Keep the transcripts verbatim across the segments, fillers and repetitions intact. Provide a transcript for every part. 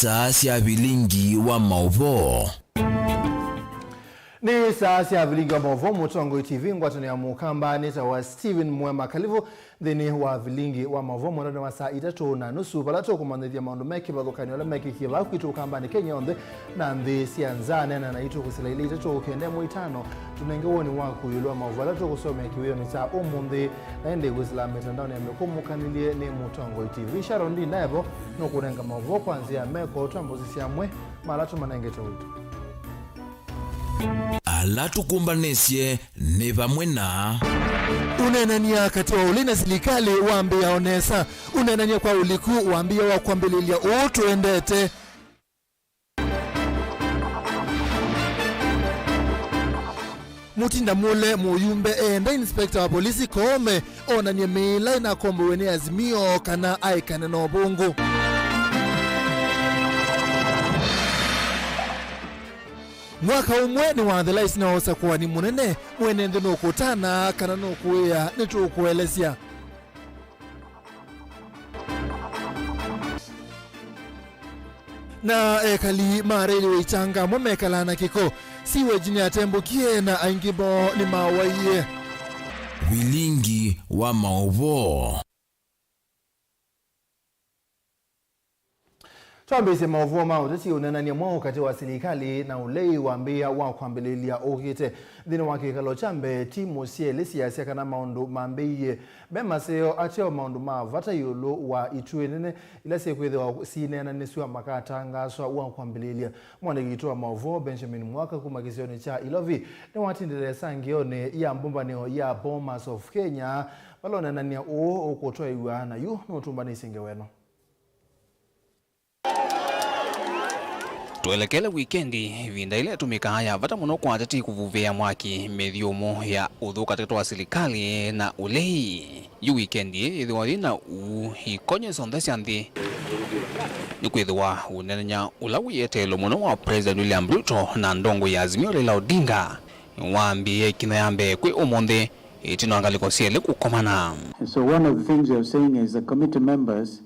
Saa sya vilingi wa maũvoo. Nĩ saa sya vilingi wa maũvoo, Mũtongoi T V, ngwatanĩo ya Mũkamba, nĩtawa Stephen Mwema. Kalivu nthĩnĩ wa vilingi wa maũvoo mwendanĩ wa saa itatũ na nusu, vala tũkũmanyĩthya maũndũ me kĩvathũkany'o ala mekĩkie vaa kwitũ Ũkambanĩ, Kenya yonthe, na nthĩ sya nza. Neena naitũ kũsila ilĩ itatũ kenda ĩmwe itano, tũnenge woni waku ĩũlũ wa maũvoo ala tũkũsomea kĩwĩonĩ kya ũmũnthĩ, na ĩndĩ kwĩsĩla mĩtandaonĩ ya mĩkũmũkanĩlye nĩ Mũtongoi T V. Sharon Ndinaevo nũkũnenga maũvoo kwa nzĩa ya meko, twambe ũsisya amwe ma ala tũmanengete ũito. Ala tũkũmbanĩsye nĩ vamwe na. Ũneenany'a katĩ wa ũlei na silikalĩ wambĩĩa o nesa. Ũneenany'a kwa ũliku wambĩĩa wa kwambĩlĩlya ũũ tũendete. Mũtinda mũle mũyumbe eenda inspector wa polisi Koome onany'e mĩĩ ĩla ĩnakomboiwe nĩ Azimio kana aekane na ũvũngũ. Mwaka ũmwe nĩwathela ĩtina wa ũsakũani mũnene, mwene nthĩ nũkũtana kana nũkũĩa, nĩtũkũelesya. Na ekali ma Railway Itanga amwe mekalaa na kĩko, sewage nĩyatembũkie na aingĩ moo nĩmawaie. Vilingi wa maũvoo. Twambĩĩsye maũvoo ma ũteti. Ũneenany'a mwaũ katĩ wa silikalĩ na ũlei wambĩĩa wa kwambĩlĩlya ũkĩte. Nthĩnĩ wa kĩkalo kya mbee, timũ syelĩ siyasya kana maũndũ mambĩĩie me maseo ateo maũndũ ma vata ĩũlũ wa ituĩ nene ila syĩkwĩthĩwa syineenanĩsw'a makatangaaswa wa kwambĩlĩlya. Mwandĩki witũ wa maũvoo Benjamin Mwaka kuma kĩsionĩ kya Ilovi nĩwatindĩle ĩsangĩonĩ ya mbũmbanĩo ya Bomas of Kenya, vala ũneenany'a ũũ ũkũtwaĩw'a na yu nũtũmbanĩsye ngewa ĩno. Twelekele wikendi, ĩvinda ĩla ĩtũmĩkaa ya vata mũno kwa ateti kũvuvĩa mwaki mĩthyũmũ ya ũthũku katĩ wa silikalĩ na ũlei. Yu wikendi ĩĩ yĩthĩwa yĩ na ũu ikonyo syonthe sya nthĩ, nĩkwĩthĩwa ũneenany'a ũla wĩ eteelo mũno wa President William Ruto na ndongoi ya Azimio Raila Odinga wambĩĩe ĩkinya ya mbee kwĩ ũmũnthĩ, ĩtina wa ngalĩko syelĩ kũkomana. And so one of the things you're saying is the committee members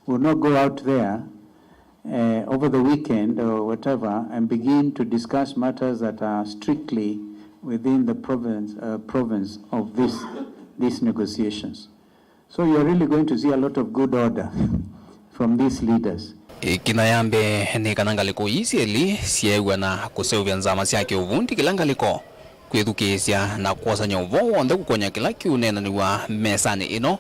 will not go out there, uh, over the weekend or whatever and begin to discuss matters that are strictly within the province, uh, province of this, these negotiations. So you're really going to see a lot of good order from these leaders. Ĩkinya ya mbee nĩ kana ngalĩko ii syelĩ syeew'ana kũseũvya nzama sya kĩũvundi kĩla ngalĩko, kwĩthukĩĩsya na kwosany'a ũvoo w'onthe kũkonya kĩla kĩũneenanĩw'a mesanĩ ĩno.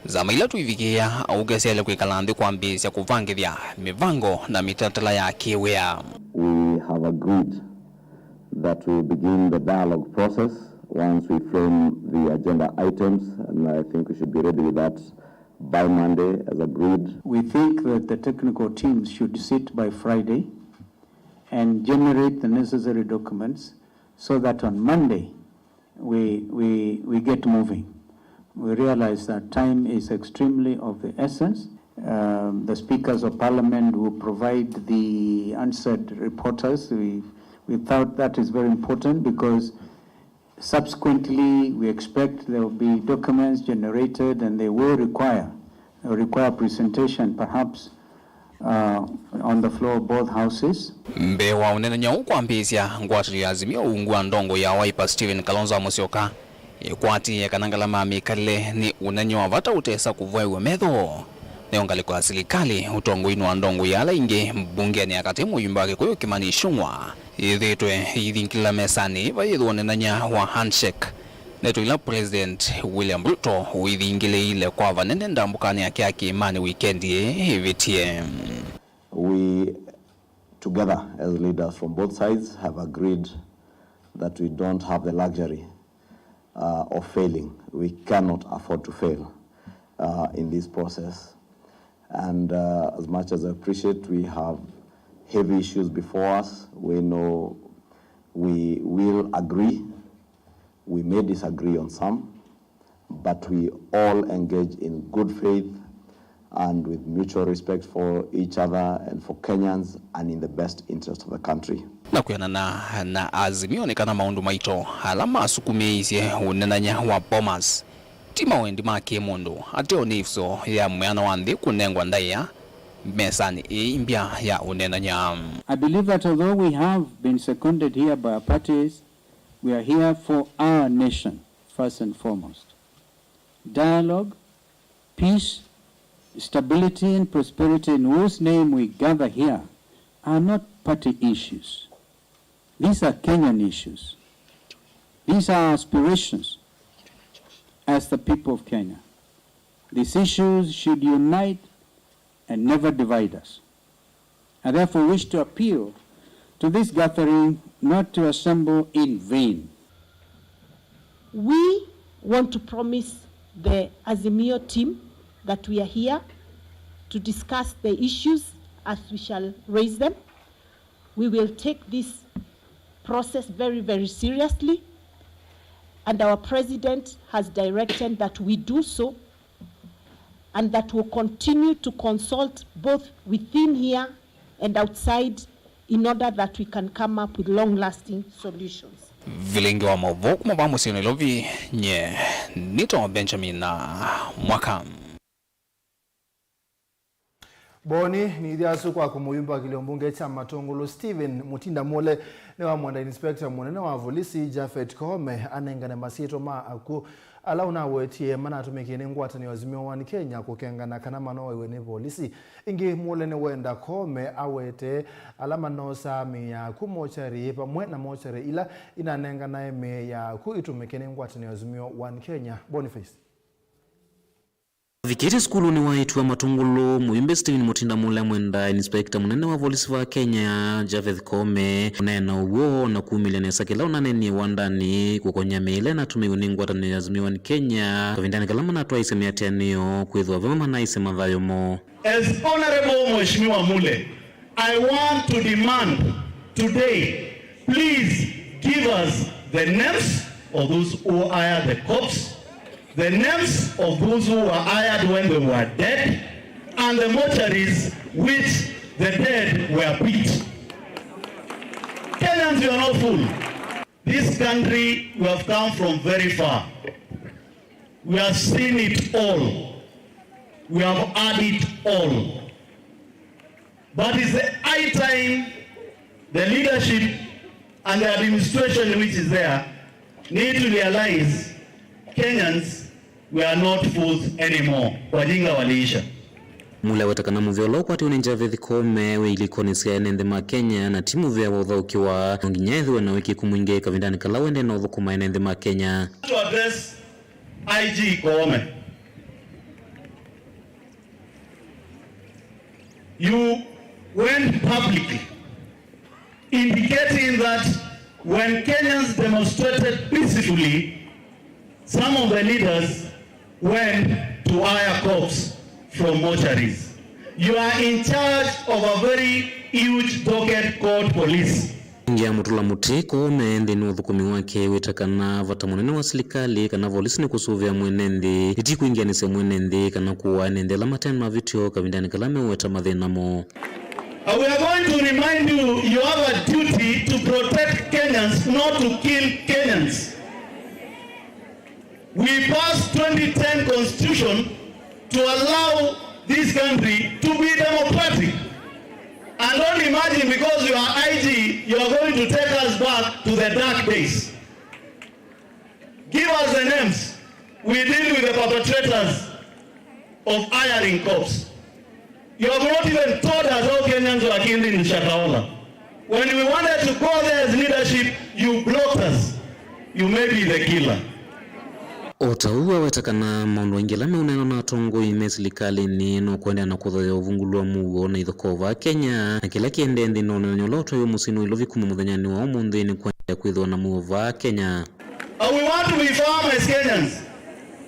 Nzama ila tũivikĩĩa, aũke syaĩle kwĩkala nthĩ kwambĩĩsya kũvangĩthya mĩvango na mĩtalatala ya kĩwĩa. We have agreed that we will begin the dialogue process once we frame the agenda items, and I think we should be ready with that by Monday as agreed. We think that the technical teams should sit by Friday and generate the necessary documents so that on Monday we, we, we get moving. We realize that time is extremely of the essence. Um, the speakers of parliament will provide the answered reporters. We, we thought that is very important because subsequently we expect there will be documents generated and they will require, require presentation perhaps uh, on the floor of both houses. Mbee wa ũneenany'a ũũ kwambĩĩsya, ngwatanĩo ya Azimio ungu wa ndongoi ya Wiper Stephen Kalonzo Musyoka ĩkwatĩĩe kana ngalama ya mĩkalĩle nĩ ũneenany'a wa vata ũtesa kũvoew'a metho. Nayo ngalĩko ya silikalĩ ũtongoinĩ wa ndongoi ya ala aingĩ mbungenĩ ya katĩ, mũyumbe wa Kĩkũyũ Kimani Ichung'wa, yĩthĩĩtwe ĩithingĩlĩla mesanĩ vai yĩthĩwa ũneenany'a wa handshake. Ndeto ila President William Ruto ũithingĩlĩĩile kwa vanene ndambũkanĩ yake ya kĩĩmanĩ wikendi ĩĩ ĩvĩtie. We, together as leaders from both sides, have agreed that we don't have the luxury, uh, of failing. We cannot afford to fail, uh, in this process. And, uh, as much as I appreciate, we have heavy issues before us. We know we will agree. We may disagree on some, but we all engage in good faith and with mutual respect for each other and for Kenyans and in the best interest of the country. Na kwĩanana na Azimio nĩ kana maũndũ maito ala masukumĩĩisye ũneenany'a wa Bomas ti mawendi ma kĩ-mũndũ, ateo nĩ ĩvuso ya mwĩana wa nthĩ kũnengwa ndaĩa, mesanĩ ĩĩ mbya ya ũneenany'a. I believe that although we have been seconded here by our parties, we are here for our nation, first and foremost. Dialogue, peace, stability and prosperity in whose name we gather here are not party issues. These are Kenyan issues. These are aspirations as the people of Kenya. These issues should unite and never divide us. I therefore wish to appeal to this gathering not to assemble in vain. We want to promise the Azimio team that we are here to discuss the issues as we shall raise them. We will take this process very, very seriously, and our president has directed that we do so, and that we'll continue to consult both within here and outside in order that we can come up with long-lasting solutions. Vilingi wa maũvoo kuma vaa mũsyĩ Nairobi, nye nĩtawa Benjamin Mwaka. Mbooni nĩ ithi asu kwaku. Mũyumbe wa kĩlio mbunge kya Matũngũlũ Stephen Mũtinda Mũle nĩwamwenda inspector mũnene wa volisi Japhet Koome anengane masyĩtwa ma akw'ũ ala ũnawetie manatũmĩkie nĩ ngwatanĩo ya Azimio One Kenya kũkengana kana manoewe nĩ volisi. Ĩngĩ, Mũle nĩwenda Koome awete ala manoosaa mĩĩ ya akw'ũ mochari vamwe na mochari ila inanenganae mĩĩ ya akw'ũ itũmĩke nĩ ngwatanĩo ya Azimio One Kenya. Boniface. Avikĩte sukulunĩ wa eĩtu wa Matũngũlũ, mũyumbe Stephen Mũtinda Mũle amwenda inspector mũnene wa volisi va Kenya, Javeth Koome, kũneena ũw'o na kumĩlya nesa kĩla ũnaneenie wandanĩ kũkony'a mĩĩ ĩla ĩnatũmĩiwe nĩ ngwatanĩo ya Azimio One Kenya kavindanĩ kala manatwaĩĩsye mĩatĩanĩo kwĩthĩwa vamwe manaĩsye mathayũ moo. As Honorable Mheshimiwa Mule, I want to demand today, please give us the names of those who hired the cops, the names of those who were hired when they were dead, and the mortuaries which the dead were put. Kenyans, you are not fool. This country, we have come from very far. We have seen it all. We have heard it all. But it's the high time the leadership and the administration which is there need to realize Kenyans, we are not fools anymore. Wajinga waliisha. Mule aweta kana mũvea ũla ũkwatiwe nĩ Javeth Koome wĩ ilĩkonĩ sya ene nthĩ ma Kenya na ti mũvea wa ũthaũkĩwa, no nginya ethĩwe na wĩkĩĩku mwingĩ kavindanĩ kala ũendee na ũthũkũma ene nthĩ ma Kenya. To address I G Koome. You went public indicating that when Kenyans demonstrated peacefully, some of the leaders went to hire cops from mortuaries. You are in charge of a very huge docket called police. Ngia mũtũla mũtĩ Koome nthĩnĩ wa ũthũkũmi wake wĩta kana vata mũnene wa silikalĩ kana volisi nĩ kũsũvĩa mwene nthĩ, ĩti kwingĩanĩsya mwene nthĩ kana kũaa ene nthĩ ala mate na mavĩtyo kavindanĩ kala meũweta mathĩna moo. Uh, we are going to remind you, you have a duty to protect Kenyans, not to kill Kenyans. We passed twenty ten constitution to allow this country to be democratic. And don't imagine because you are I G, you are going to take us back to the dark days. Give us the names. We deal with the perpetrators of hiring cops. You have not even told us how Kenyans were killed in Shakahola. When we wanted to go there as leadership, you blocked us. You may be the killer. O ta ũu aweta kana maũndũ aingĩ ala meũneenwa na atongoi me silikalĩnĩ no kũendeea na kũthoya ũvungũlu wa mũuo na ithokoo vaa Kenya, na kĩla kĩendee nthĩnĩ wa ũneenany'a ũla ũtwaiwe mũsyĩnĩ wa Ilovi kuma mũthenyanĩ wa ũmũnthĩ nĩ kũendeea kwĩthĩwa na mũuo vaa Kenya. And we want to be firm as Kenyans.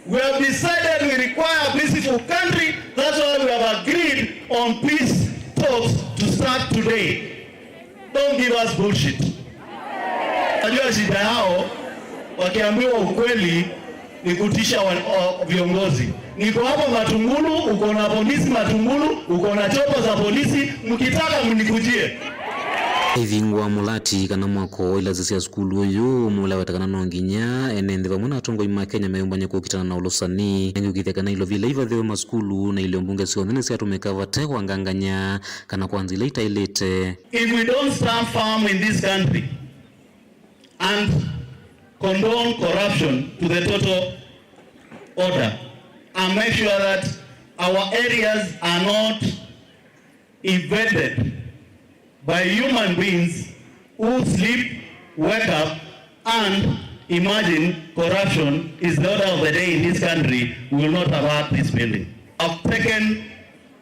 We have decided we require a peaceful country. That's why we have agreed on peace talks to start today. Don't give us bullshit. Najua shida yao, wakiambiwa ukweli ni kutisha wa, o, viongozi. Niko hapa Matungulu, uko na polisi Matungulu, uko na chopa za polisi, mkitaka mnikujie. Ĩvingũa mũlati kana mwako wa ilasya sya sukulu ũyũ, ũmwe ũla weta kana no nginya ene nthĩ vamwe na atongoi ma Kenya meyũmbany'e kũkitana na ũlũsani, na kũĩkĩĩthya kana ilovi ila ivathĩwe masukulu na ilio mbunge syonthe nĩsyatũmĩka vate kwangangany'a kana kwa nzĩa ila itaĩlĩte. If we don't stand firm in this country and condone corruption to the total order and make sure that our areas are not invaded by human beings who sleep, wake up, and imagine corruption is the order of the day in this country, we will not have had this building. I've taken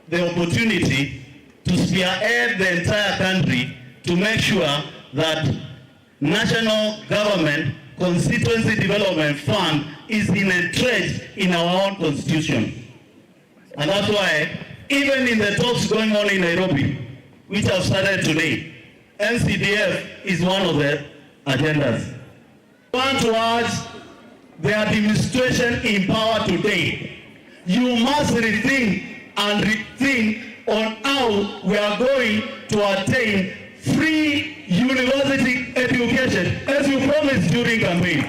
the opportunity to spearhead the entire country to make sure that national government constituency development fund is entrenched in our own constitution. And that's why, even in the talks going on in Nairobi, which have started today, N C D F is one of the agendas. I want to urge the administration in power today, you must rethink and rethink on how we are going to attain free university education as you promised during campaign.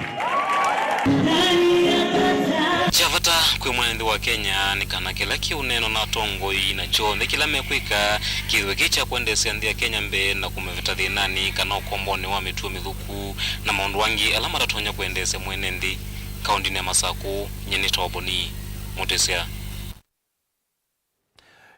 Kya vata kwĩ mwene nthĩ wa Kenya nĩ kana kĩla kĩũneenwa na atongoi na kyonthe kĩla mekwĩka kĩthĩwe kĩ kya kwendeesya nthĩ ya Kenya mbee na kũmaveta thĩnanĩ kana ũkombonĩ wa mĩtuo mĩthũku na maũndũ angĩ ala matatonya kwendeesya mwene nthĩ. Kaũndĩnĩ ya Masakũ, nyie nĩ Toboni Mũtĩsya.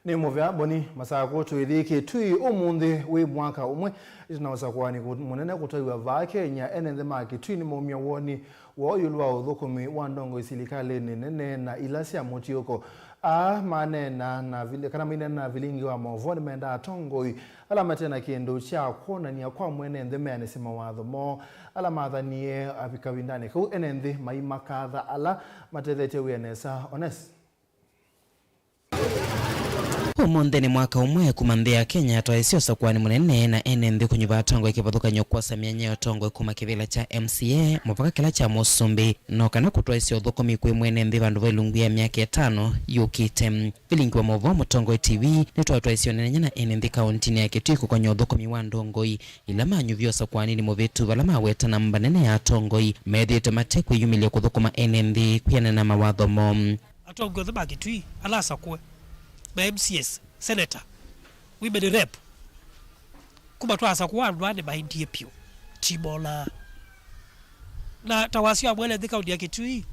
Nĩ mũvea Boni Masakũ. Twĩthi Kitui ũmũnthĩ wĩ mwaka ũmwe ĩtina wa ũsakũani kũ-, mũnene kũtaiwa vaa Kenya. Ene nthĩ ma Kitui nĩmaumya woni woo ĩũlũ wa ũthũkũmi wa ndongoi silikalĩnĩ nene na ila sya mũtiũko. Aa maneena na vili-, kana maineena na vilingi wa maũvoo nĩmendaa atongoi ala mate na kĩndũ kya kwonany'a kwa mwene nthĩ meanĩsye mawatho moo ala mathanie kavindanĩ kau. Ene nthĩ maimakatha ala matethetye wĩa nesa. Ones. Ũmũnthĩ nĩ mwaka ũmwe kuma nthĩ ya Kenya yatwaĩsye ũsakũani mũnene na ene nthĩ kũnyuva atongoi kĩvathũkany'o kwosa myanya ya ũtongoi kuma kĩvĩla kya M C A mũvaka kĩla kya mũsumbĩ, no kana kũtwaĩsya ũthũkũmi kwĩ mwene nthĩ vandũ va ilungu ya myaka ĩtano yũkĩte. Vilingi wa maũvoo Mũtongoi T V nĩtwatwaĩsye ũneenany'a na ene nthĩ kaũntinĩ ya Kitui kũkony'a ũthũkũmi wa ndongoi ila manyuvie ũsakũaninĩ mũvĩtu, vala maweta namba nene ya atongoi methĩĩtwe mate kwĩyumĩlya kũthũkũma ene nthĩ kwĩanana na mawatho moo. Atongoi onthe ma Kitui ala asakũe, ma M C As, senator, women rep, kuma twasakũa andũ aa nĩmaendie vyũ, timonaa. Na ta wasya wa mwene nthĩ kaũnti ya Kitui,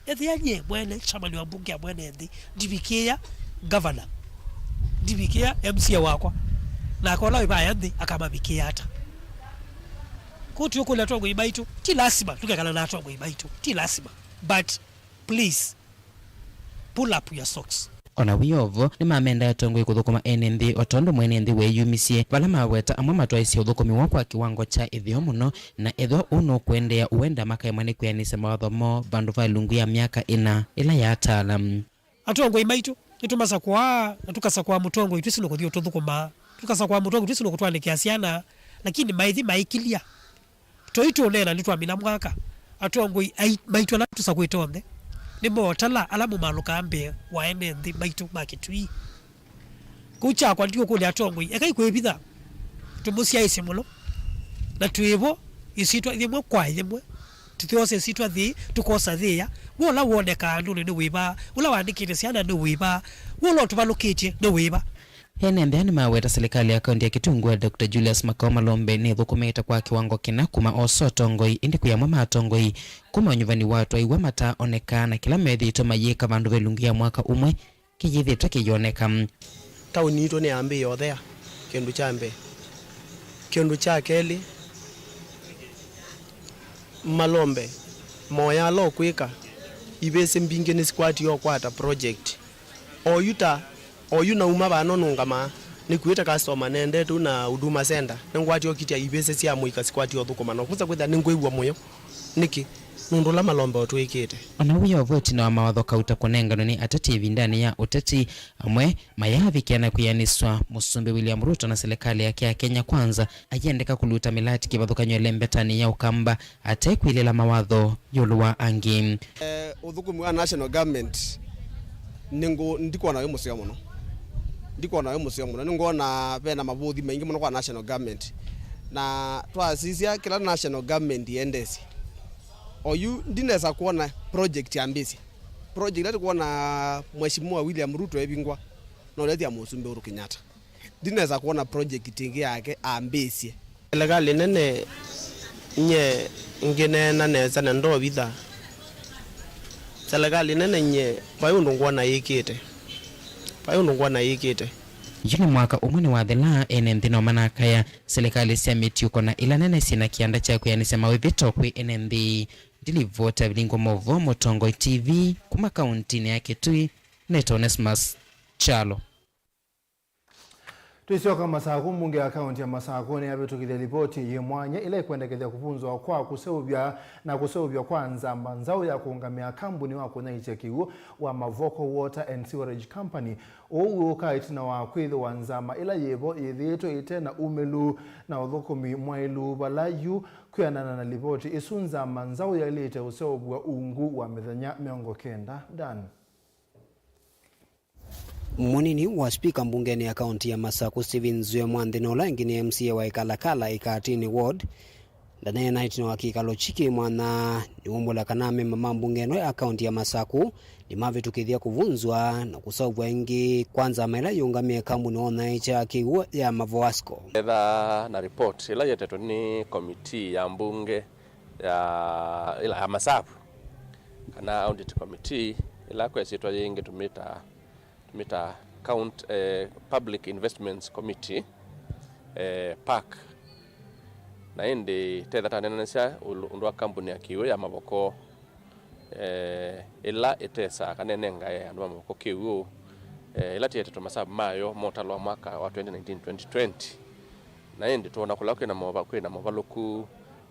ethĩa nyie mwene chairman wa mbunge ya mwene nthĩ ndivikĩĩa governor, ndivikĩĩa M C A wakwa, nake ũla wĩ vaya nthĩ akamavikĩĩa ata? Kũu tũikũlya atongoi maitũ, ti lasima tũkekala na atongoi maitũ, ti lasima, but please, pull up your socks. O na wĩ o vo, nĩmamenda atongoi kũthũkũma ene nthĩ, o tondũ mwene nthĩ weeyumisye, vala maweta amwe matwaĩsye ũthũkũmi woo kwa kĩwango kya ĩtheo mũno, na ethĩwa ũu nũkũendeea, ũenda makaemwa nĩ kwĩanĩsya mawatho moo vandũ va ĩlungu ya myaka ĩna ĩla yaataala. Atongoi maitũ nĩtũmasakũaa, na tũkasakũa mũtongoi twĩsĩ nũkũthi ũtũthũkũmaa, tũkasakũa mũtongoi twĩsĩ nũkũtũandĩkĩa syana, lakini maithi maikilya. Toi tũũneena nĩtwamina mwaka, atongoi ai-, maitũ ala tũsakũĩte onthe nĩmootala ala mũmalũkaa mbee wa ene nthĩ maitũ ma Kitui. Kũu kyakwa ndiũkũlya atongoi, ekai kwĩvitha, tũmũsyaĩĩsye mũno, na twĩ vo ĩsyĩtwa yĩmwe kwa yĩmwe, tũthyoose ĩsyĩtwa thĩ, tũkosa thĩĩa. We ũla wonekaa andũnĩ nĩ wĩva? Ũla waandĩkĩte syana nĩ wĩva? We ũla ũtũvalũkĩtye nĩ wĩva? Ene nthĩ aa nĩmaweta silikalĩ ya kaũnti ya Kitui ngũa Doctor Julius Makau Malombe nĩthũkũmĩte kwa kĩwango kĩna kuma oosa ũtongoi, ĩndĩ kwĩ amwe ma atongoi kuma ũnyuvani watwaiwa mataaoneka, na kĩla methĩĩtwe mayĩka vandũ va ĩlungu ya mwaka ũmwe kĩyĩthĩĩtwe kĩyoneka. Taoni yitũ nĩyambĩĩe ũthea, kĩndũ kya mbee. Kĩndũ kya kelĩ, Malombe, moya ala ũkwĩka, ivĩsĩ mbingĩ nĩsikwatie ũkwata project. Oyu ta, oyu nauma vano nũngamaa, nĩkuĩte customer nendete na Huduma Center, nĩngwatie ũkitya ivĩsĩ sya mũika sikwatie ũthũkũma, na ũkũsa kwĩthĩa nĩngwĩw'a mũyo. Nĩkĩ? Nũndũ ũla Malombe ũtwĩkĩte. O na wĩ o vo, ĩtina wa mawatho kauta kũnenganwe nĩ ateti ĩvindanĩ ya ũteti, amwe mayaavikĩa na kwĩanĩswa, Mũsumbĩ William Ruto na silikalĩ yake ya Kenya Kwanza ayendeka kũluta mĩlati kĩvathũkany'o ĩlembetanĩ ya Ũkamba ate kwĩlĩla mawatho ĩũlũ wa angĩ. Eh, ũthũkũmi wa national government nĩngũ-, ndikwona wĩ mũseo mũno. Ndikwona wĩ mũseo mũno, nĩngwona vena mavũthi maingĩ mũno kwa national government. Na twasisya kĩla national government yendesye. Oyu ndinesa kuona project ambĩsye. Project ĩla tũkwona Mheshimiwa William Ruto evingwa, no ĩla ya Mũsumbĩ Uhuru Kenyatta. Ndinesa kuona project ĩngĩ yake ambĩsye. Selekalĩ nene nye ngĩneena nesa na ndovitha. Selekalĩ nene nye vai ũndũ ngwona yĩkĩte. Vai ũndũ ngwona yĩkĩte. Yu nĩ mwaka ũmwe nĩwathela, ene nthĩ no manakaya silikalĩ sya mĩtiũko na ila nene syĩna kĩanda kya kwĩanĩsya mawĩvĩto kwĩ ene nthĩ. Ndilivota vilingwa maũvoo Mũtongoi T V kuma kauntinĩ ya Kitui, nĩtawa Onesmus Kyalo. Twĩsyoka Masakũ, mbunge ya kaunti ya Masakũ nĩyavĩtũkĩthya livoti yĩ mwanya ĩla ĩkwendekethya kũvunzwa kwa kũseũvya na kũseũvw'a kwa nzama nzaũ ya kũũngamĩa kambuni wa kũnyaĩĩkya kĩw'ũ wa Mavoko Water and Sewerage Company. Ũu wĩũka ĩtina wa kwĩthĩwa nzama ĩla yĩvo yĩthĩĩtwe ĩte na umĩlu na ũthũkũmi mwaĩlu vala yu. Kwĩanana na livoti ĩsu, nzama nzaũ yaĩlĩte ũseũvw'a ungu wa mĩthenya mĩongo kenda. Dan. Mũnini wa spika mbungenĩ ya kaunti ya Masakũ, Stephen Nzue Mwanthi, na ũla ĩngĩ nĩ M C A wa Ikalakala Ikatini Ward, ndaneena ĩtina wa kĩkalo kĩkĩ mwanya nĩwumbũla kana amemba ma mbunge ĩno ya kaunti ya Masakũ nĩmavĩtũkĩthya kũvunzwa na kũseũvw'a ĩngĩ kwa nzama ĩla yĩũngamĩe kambuni wa ũnyaĩĩkya kĩw'ũ ya Mavowasco. Etha na report ĩla yetetwe nĩ komitii ya mbunge ya, ĩla ya Masavu, kana audit committee, ĩla kwa ĩsyĩtwa yĩngĩ tũmĩtaa, tũmĩtaa count, eh, Public Investments Committee, eh, PAC. Na ĩndĩ tetha tanenanĩsya ũndũ wa kambuni ya kĩw'ũ ya Mavoko, eh, ĩla ĩtesaa kana ĩnengae andũ ma Mavoko kĩw'ũ, eh, ĩla tĩetetwe masavu mayo ma ũtalo wa mwaka wa twenty nineteen twenty twenty. Na ĩndĩ twona kũla kwĩna mova-, kwĩna movalũku,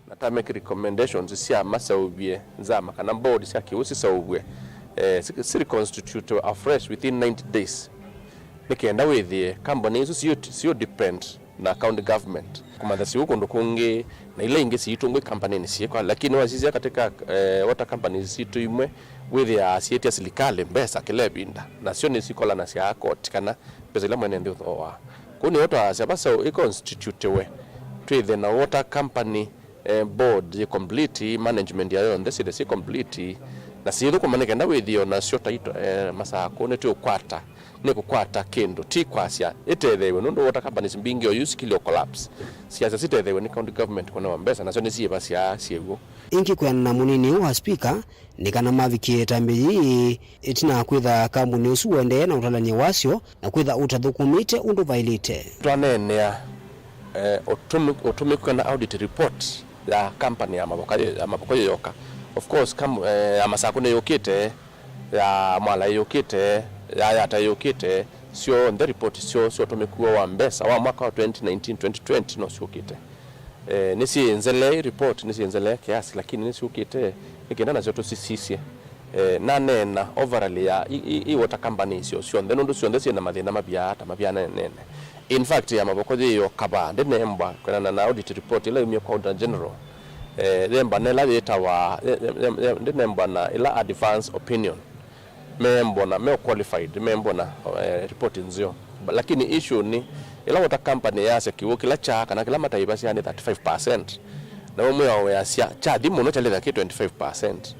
na ta make recommendations sya maseũvye nzama kana board sya kĩw'ũ siseũvw'e, eh, si-, si reconstitute afresh within ninety days, nĩ kenda wĩthĩe kambuni isu siũ, siũ depend na county government. Kũmantha siw'ũ kũndũ kũngĩ, na ila ingĩ siitũ ngwĩ kampanĩnĩ syĩkwa, lakini wasisya katika, eh, water companies sitũ imwe, wĩthĩaa siĩtya silikalĩ mbesa kĩla ĩvinda, nasyo nĩsikolanasya koti kana mbesa ila mwene nthĩ ũthooaa. Kũu nĩvo twaasya vasa ĩconstitutiwe, twĩthe na water company, eh, board yĩ complete, management yayo yonthe syĩthe syĩ complete, na siithũkũma nĩ kenda wĩthĩe o nasyo taito, eh, Masakũ nĩtwĩũkwata, nĩkũkwata kĩndũ, ti kwasya ĩtetheew'e, nũndũ water companies mbingĩ oyu sikilio collapse, siasya sitetheew'e nĩ county government kũnewa mbesa, nasyo nĩsyĩvasya syĩw'o. Ĩngĩ kwĩanana na mũnini wa spika, nĩ kana mavikie ĩtambya yĩĩ ĩtina wa kwĩtha kambuni ũsu ũendee na ũtalany'o wasyo na kwĩtha ũtathũkũmĩte ũndũ vaĩlĩte. Twaneenea, eh, ũtũmĩ-, ũtũmĩku kana audit report ya company ya Mavoko, ya Mavoko yĩyoka. Of course, kam-, eh, ya Masakũ nĩyũkĩte, ya Mwala yĩyũkĩte, ya Yata yĩyũkĩte, syonthe report syo, sya ũtũmĩku wa mbesa wa mwaka wa twenty nineteen, twenty twenty no syũkĩte. Eh, nĩsyĩnzelee report, nĩsyĩnzelee kiasi, lakini nĩsyũkĩte, nĩ kenda nasyo tũsisisye. Eh, naneena overall ya i, i, i water company isyo syonthe, nũndũ syonthe syĩna mathĩna mavyaa ta mavyanene. In fact, ya Mavoko yĩyo kavaa ndĩnembwa kwĩanana na audit report ĩla yaumie kwa Auditor General. Eh, yemba na ĩla yĩtawa, ye-, ye-, ye-, ye-, ndĩnembwa na ĩla advance opinion. Membwa na, me qualified, membwa na, eh, report nzeo. Ba-, lakini issue nĩ, ĩla water company yasya kĩw'ũ kĩla kyaa kana kĩla mataĩvasya nĩ thirty-five percent, na ũmwe wao yasya kyathi mũno kyalĩthya kĩ twenty-five percent.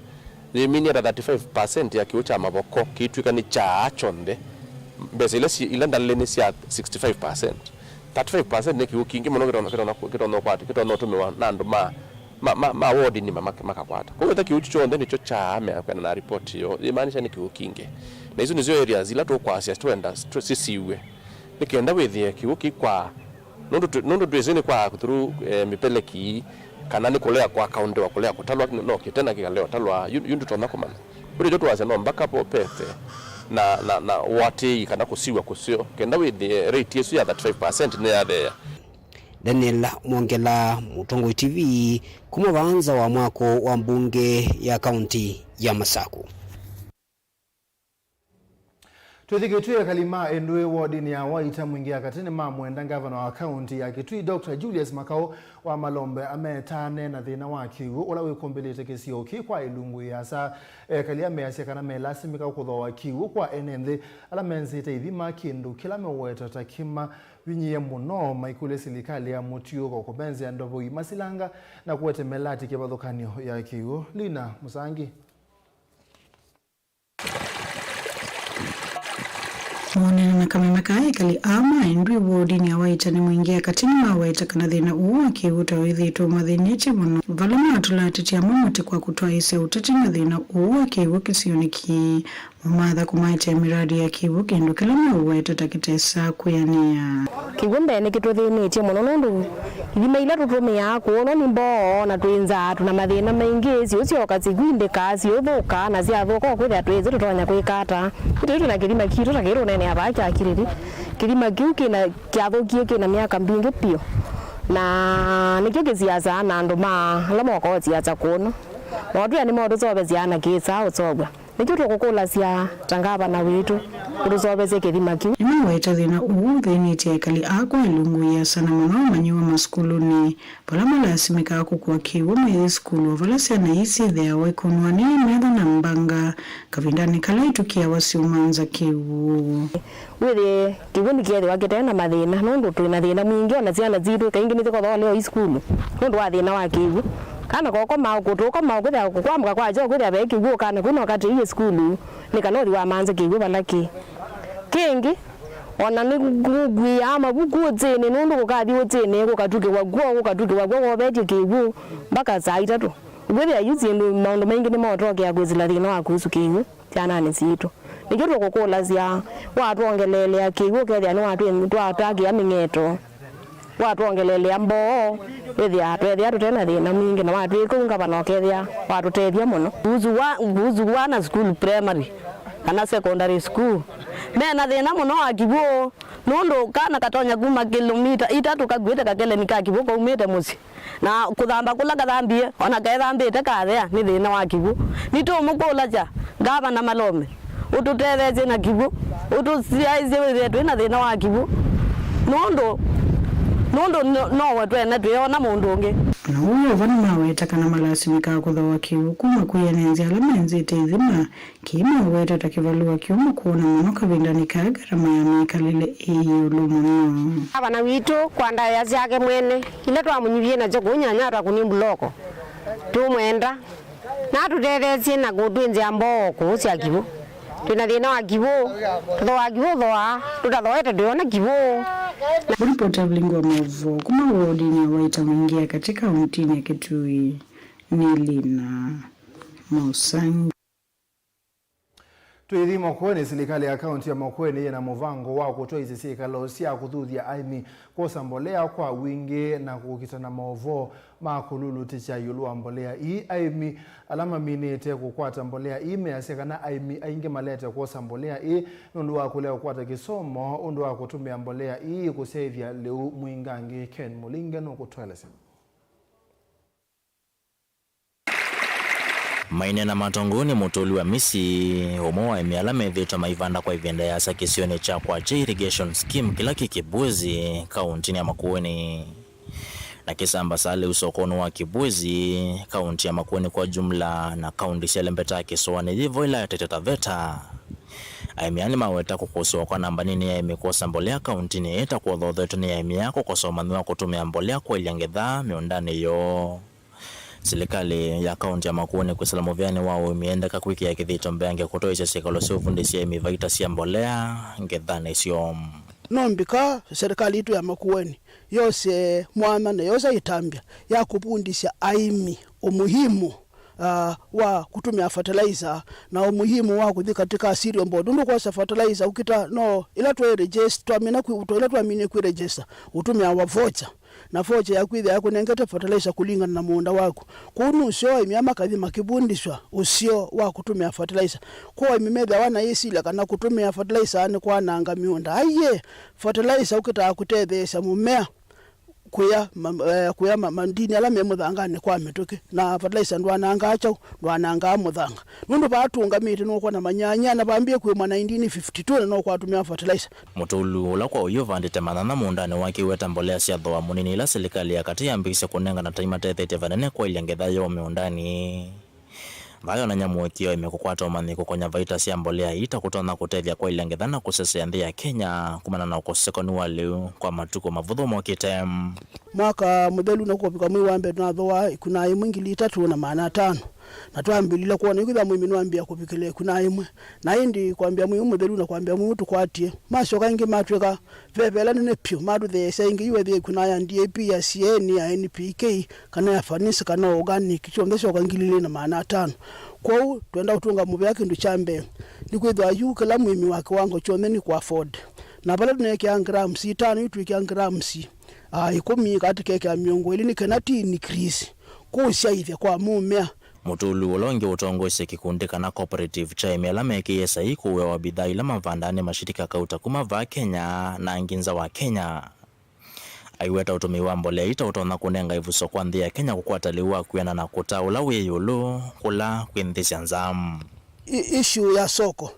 Yĩminie ta thirty-five percent ya kĩw'ũ kya Mavoko kĩitw'ĩka nĩ kyaa kyonthe. Mbesa ila si-, ila ndalĩ nĩ sya sixty-five percent. Thirty-five percent nĩ kĩw'ũ kingĩ mũno kĩtonya, kĩtonya, kĩtonya ũkwata, kĩtonya ũtũmĩwa na andũ ma, ma, ma, ma ward nima mak-, makakwata. Kwoou ĩtha kĩw'ũ kĩu kyonthe nĩkyo kyaa mea kwĩanana na report ĩyo, yĩmaanisha nĩ kĩw'ũ kingĩ. Na isu nĩsyo areas ila tũkwasya twenda tũ-, sisiw'e. Nĩ kenda wĩthĩe kĩw'ũ kĩkwaa. Nũndũ twĩ-, nũndũ twĩsĩ nĩ kwa through, eh, mĩpeleki, kana nĩ kũlea kwa kaũndĩwa kũlea kũtalwa, no kĩte na kĩkalea ũtalwa, yu, yu ndũtonya kũmanya. Ũndũ ĩtyo twasya no mbaka vo pethe na, na, na ũatĩĩi kana kũsiw'a kũseo, kenda wĩthĩe rate ĩsu ya thirty-five percent nĩyatheea. Daniel Mwongela, Mũtongoi T V, kuma vaa nza wa mwako wa mbunge ya kaunti ya Masakũ. Twĩthĩ Kitui, ekali ma Endũĩ wodinĩ ya Waita Mwingĩ ya Katĩ nĩmamwenda ngavana wa kaũntĩ ya Kitui, Doctor Julius Makau wa Malombe, ametane na thĩna wa kĩw'ũ ũla wĩkũmbĩlĩte kĩsio kĩĩ kwa ĩlungu ĩasa. Ekali aa measya kana melasimĩka kũthooa kĩw'ũ kwa ene nthĩ ala menzĩte ithima, kĩndũ kĩla meũweta ta kĩmavinyĩĩe mũno, maikũlya silikalĩ ya mũtiũko kũmenzĩa ndovoi masilanga na kũete melati kĩvathũkany'o ya kĩw'ũ. Lina Mũsangi. Kũonana na kameme kaa, ekali aa ma Endũĩ wodinĩ ya Waita Mwingĩ ya Katĩ nĩmaweta kana thĩna ũũ wa kĩw'ũ ta wĩthĩĩtwe ũmathĩnĩtye mũno, vala matũla ateti amwe mũtĩ kwa kũtwaĩĩsya ũteti na thĩna ũũ wa kĩw'ũ kĩsionĩ kĩĩ, mamatha kũmaetee miradi ya kĩw'ũ, kĩndũ kĩla meũweta ta kĩtesa kwĩanĩa. Kĩw'ũ mbee nĩkĩtũthĩnĩtye mũno nũndũ ithima ila tũtũmĩaa kũũ nĩ mboo, na twĩ nzaa, twĩ na mathĩna maingĩ, syũũ syooka syĩkwindĩka, syũthũka, na syathũka ũkwĩthĩa twĩsĩ tũtonya kwĩka ata. Ĩtũ twĩ na kĩthima kitũ ta kĩĩ tũneenea vaa kya Kiriri. Kĩthima kĩu kĩna, kyathũkie kĩna myaka mbingĩ piũ, na nĩkyo kĩsiasaa na andũ ma ala mokaa ũsiasa kũũ. Maũtwĩa nĩmaũtũseũvasya na kĩsaa ũseũvw'a. Nĩkyo tũkũkũlasya ta ngavana witũ ũtũseũvasye kĩthima kĩu. Nĩmaweta thĩna ũũ ũthĩnĩtye ekali aa kwa ĩlungu ĩasa, na mũno amanyĩw'a masukulunĩ, vala malasimĩkaa kũkua kĩw'ũ mayĩ sukulu, o vala syana ii syĩthĩawa ikũnwa nĩ metho na mbanga kavindanĩ kala itũkĩawa syũmanza kĩw'ũ. Wĩthĩe kĩw'ũ nĩkĩethĩwa kĩte na mathĩna, nũndũ twĩ na thĩna mwingĩ, o na syana sitũ kaingĩ nĩsyĩkothooa leo i sukulu nũndũ wa thĩna wa kĩw'ũ. Kana kokoma ũkũtũ, ũkoma ũkwĩthĩa kũkwamũka kwakya ũkwĩthĩa ve kĩw'ũ, ũkana kũu na ũkatĩĩe sukulu nĩ kana ũthi wamanze kĩw'ũ vala kĩ. Kĩngĩ, o na nĩngũkuĩaa mavuku ũtĩnĩ, nũndũ kũkathi ũtĩnĩ kũkatukĩwa kw'o, kũkatukĩwa kw'o wovetye kĩw'ũ mbaka saa itatũ. Ũkwĩthĩa yu syĩndũ, maũndũ maingĩ nĩmotokea kwĩsĩla thĩna wa kuhusu kĩw'ũ syananĩ sitũ. Nĩkyo tũkũkũlasya, watwongeleelea kĩw'ũ, ũkethĩa nĩwatwĩ-, twatakĩa mĩng'eto, watwongeleelea mboo, wĩthĩa tweethĩa tũte na thĩna mwingĩ, na watwĩka ũu ngavana ũkethĩa watũtethya mũno. Kuhusu wa, kuhusu wana school primary kana secondary school, me na thĩna mũno wa kĩw'ũ, nũndũ kana katonya kuma kĩlomita itatũ kakuĩte kakeleni ka kĩw'ũ kaumĩte mũsyĩ. Na kũthamba kũla kathambie, o na kethambĩte kathea nĩ thĩna wa kĩw'ũ. Nĩtũũmũkũlasya Ngavana Malome, ũtũtetheesye na kĩw'ũ, ũtũsyaĩĩsye wĩthĩe twĩ na thĩna wa kĩw'ũ, nũndũ, nũndũ no, nowe twene twĩona mũndũ ũngĩ. O na ũu wĩ o vo, nĩmaweta kana malasimĩkaa kũthooa kĩw'ũ kuma kwĩ ene nthĩ ala menzĩte ithima, kĩĩ maweta ta kĩvalũa kĩũmũ kwona mũno kavindanĩ kaa ngarama ya mĩkalĩle ĩ ĩũlũ mũno. Ngavana witũ, kwa ndaĩa syake mwene, ila twamũnyivie nasyo kũu Nyanyatwa kũni mbuloko, tũmwenda na atũtetheesye na kũtwĩnzĩa mboo kũũ sya kĩw'ũ. Twĩ na thĩna wa kĩw'ũ, tũthooaa kĩw'ũ, thooaa, tũtathooete ndwĩona kĩw'ũ. Mũripota Vilingi wa Maũvoo kuma wodinĩ ya Waita Mwingĩ ya Katĩ kauntinĩ ya Kitui nĩ Lina Mũsangi. Twĩthi Makueni, silikalĩ ya kaunti ya Makueni yĩ na mũvango wa kũtwaĩĩsya syĩkalo sya kũthuthya aĩmi kwosa mbolea kwa wingĩ na kũkita na maũvoo ma kũlulutĩkya ĩũlũ wa mbolea ii. Aĩmi ala maminĩte kũkwata mbolea ii measya kana aĩmi aingĩ malete kwosa mbolea ii nũndũ wa kũlea kũkwata kĩsomo ũndũ wa kũtũmĩa mbolea ii kũsyaĩthya lĩu mwingangĩ. Ken Mũlinge nũkũtũelesya. Maineena matongoo nĩ mũtũli wa mĩsyĩ, ũmwe wa aĩmi ala methĩĩtwe maivanda kwa ĩvinda ĩasa kĩsionĩ kya Kwakye Irrigation Scheme kĩla kĩ Kibwezi, kauntinĩ ya Makueni. Na kĩsambasaa lĩu sokonĩ wa Kibwezi, kaunti ya Makueni kwa jumla, na kaunti syelembeta kĩsũanĩ yĩvo ĩla ĩtetwe Taveta. Aĩmi aa nĩmaweta kũkũsĩwa kwa namba nini ya aĩmi kwosa mbolea kauntinĩ ĩĩ ta kũthoothetwe nĩ aĩmi aa kũkosa ũmanyi wa kũtũmĩa mbolea kũelya ngetha mĩũndanĩ yoo. Silikalĩ ya kaunti ya Makueni kwĩsĩla mũvĩanĩ wa ũĩmi yendeka kwĩkĩa kĩthito mbeange kũtwaĩĩsya syĩkalo sya ũvundĩsya aĩmi vaita sya mbolea ngethanĩ syoo. No mbika serikali yitũ ya Makueni yose mwanya na yose ĩtambya ya kũvundĩsya aĩmi ũmuhimu, ah, wa kũtũmĩa fertilizer na ũmuhimu wa kũthi katika cereal board. Nũndũ kwosa fertilizer ũkita no ĩla twĩ register, twamina kwĩ, ĩla twaminie kwĩ register, ũtũmĩawa voucher. Na voucher yaku ĩthĩawa ĩkũnengete fertilizer kũlingana na mũũnda waku. Kwoou nũseo aĩmi aa makathi makĩvundĩsw'a ũseo wa kũtũmĩa fertilizer. Kwoou aĩmi methĩawa na ĩsilya kana kũtũmĩa fertilizer nĩ kwananga mĩũnda. Aiee, fertilizer ũkĩtaa kũtetheesya mũmea Kũya ma-, eh, kũya ma-, mandini ala me mũthanganĩ kwa mĩtũkĩ, na fertilizer ndwanangaa kyaũ, ndwanangaa mũthanga. Nũndũ vaa tũũngamĩte nũkwona manyanya na vambĩe kwĩmwa nineteen fifty-two na no kwatũmĩwa fertilizer. Mũtũlu, ũla kwa ũyu ũvandĩte manyanya mũũndanĩ wake, weta mbolea sya thooa mũnini ila silikalĩ ya katĩ yambĩĩsye kũnengana ta imatethetye vanene kwaĩlya ngetha yoo mĩũndanĩ. Vaa yonany'a mũĩkĩĩo aĩme kũkwata ũmanyi kũkonya vaita sya mbolea ii ta kũtonya kũtethya kwaĩlya ngetha na kũsesea nthĩ ya Kenya kumana na ũkosekanu wa lĩu kwa matukũ mavũthũ mokĩte. Mwaka mũthelu na kũvika mwei wa mbee, tũnathooa ĩkunaa yĩmwe ngili itatũ na maana atano, na twambĩlĩlya kwona yu kwĩthĩwa mũĩmi nĩwambĩĩa kũvikĩla ĩkunaa yĩmwe. Na ĩndĩ kwambĩĩa mwei ũmwe mũthelu na kwambĩĩa mwei ũũ tũkwatie, masyoka ĩngĩ matw'ĩka veva ĩla nene vyũ, matũtheesya ĩngĩ yu ethĩwa ĩkunaa ya D A P, ya C A N, ya N P K, kana ya Farnese, kana organic, syonthe syoka ngili ilĩ na maana atano. Kwoou, twenda ũtũnga mũvea, kĩndũ kya mbee nĩkwĩthĩwa yu kĩla mũĩmi wa kĩwango kyonthe nĩ kũ afford. Na vala tũneekĩa grams itano, yu twĩkĩa grams, ah, ĩkũmi, kana tũkekĩa mĩongo ĩlĩ, nĩ kana ti increase kũsyaĩthya kwa mũmea. Mũtũlu ũla ũngĩ ũtongoesye kĩkundi kana cooperative kya aĩmi ala mekĩie saii kũũewa bidhaa ila mavandaa nĩ mashirika kauta kuma vaa Kenya na angĩ nza wa Kenya. Aiweta ũtũmĩi wa mbolea ii ta ũtonya kũnenga ĩvuso kwa nthĩ ya Kenya kũkwata lĩu wa kwĩanana na kũta ũla wĩ ĩũlũ kũla kwĩ nthĩ sya nza. I-, issue ya soko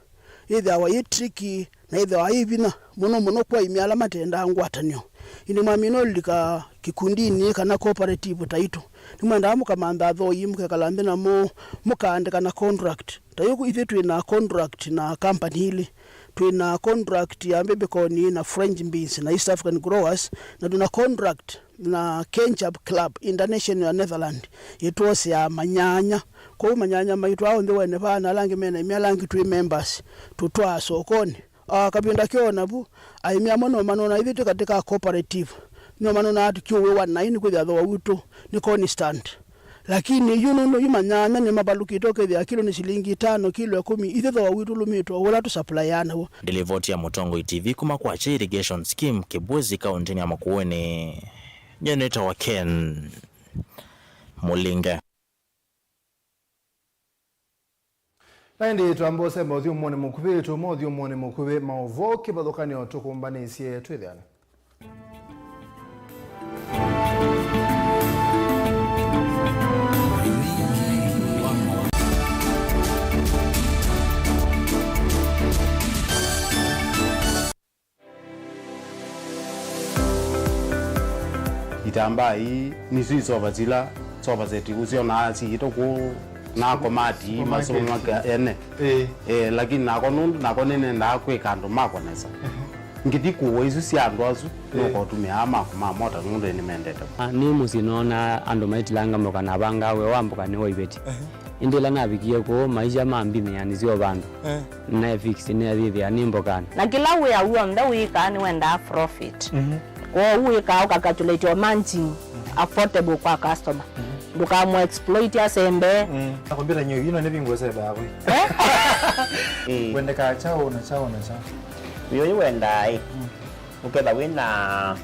yĩthĩawa yĩ tricky na yĩthĩawa yĩ vinya mũno mũno kwa aĩmi ala matendaa ngwatanĩo. Ĩndĩ mwamina ũlika kĩkundinĩ kana cooperative taitũ, nĩmwendaa mũkamantha athooa, mũkekala nthĩ namo, mũkaandĩkana contract. Ta yu ithyĩ twĩ na contract na company ilĩ. Twĩ na contract ya Babicon na French Beans na East African Growers, na twĩ na contract na Kenjab Club International ya Netherlands, ĩtwoseaa manyanya. Kwoou manyanya maitũ aa onthe wene vaa na ala angĩ mena aĩmi ala angĩ twĩ members, tũtwaa sokonĩ. Ah, kavinda keo navu, aĩmi amwe no manona ithyĩ twĩ katĩ ka cooperative, no manonaa tũkiũĩwa naĩ nĩkwĩthĩa thooa witũ nĩ constant. Lakini yu nũndũ yu manyanya nĩmavalũkĩte, ũkethĩa kilo nĩ silingi itano, kilo ĩkũmi, ithyĩ thooa witũ ũlũmĩtwe ũla tũsapulaĩaa naw'o. Nĩ livoti ya Mũtongoi T V kuma kwa Che Irrigation Scheme, Kĩbwezi, kaũntĩnĩ ya Makueni. Nyie nĩtawa Ken Mũlinge. Na ĩndĩ twamba ũsemba ũthyũmũonĩ mũkuvĩ, tuma ũthyũmũonĩ mũkuvĩ, maũvoo kĩvathũkany'o tũkũmbanĩsye twĩthĩane. Itambaa ii nĩsyo isova sila sofa set ũsyonaa siĩtwe kũu na komati ii, supermarket, masomo make ene. Ĩĩ. Eh, lakini nako nũndũ nako nĩnendaa kwĩka andũ makwa nesa. Ehe. Ngĩthi kũwa isu sya andũ asu, ĩĩ, nũkotũmĩaa makwa ma mota nũndũ nĩmendete. Ah, nĩ mũsyĩ noonaa andũ maitilanga mboka na avangaa wĩa wa mboka nĩ wa iveti. Ehe. Ĩndĩ ĩla navikie kũu, maisha mambinĩanĩsya o vandũ. Eh. Naefix nĩathĩthĩa nĩ mbokanĩ. Na kĩla wĩa w'onthe wĩkaa nĩwendaa profit. Mhm. Kwoou wĩkaa ũkacalculate o margin, mhm, affordable kwa customer. Mhm. Ndũkamũ exploit asembe. Mm. Nakwambia nyie ino nĩ vingo sebe hapo. Eh? Eh. Wendekaa kyaũ na kyaũ na kyaũ? Uyo wendaa, eh. Mm. Ũketha wĩna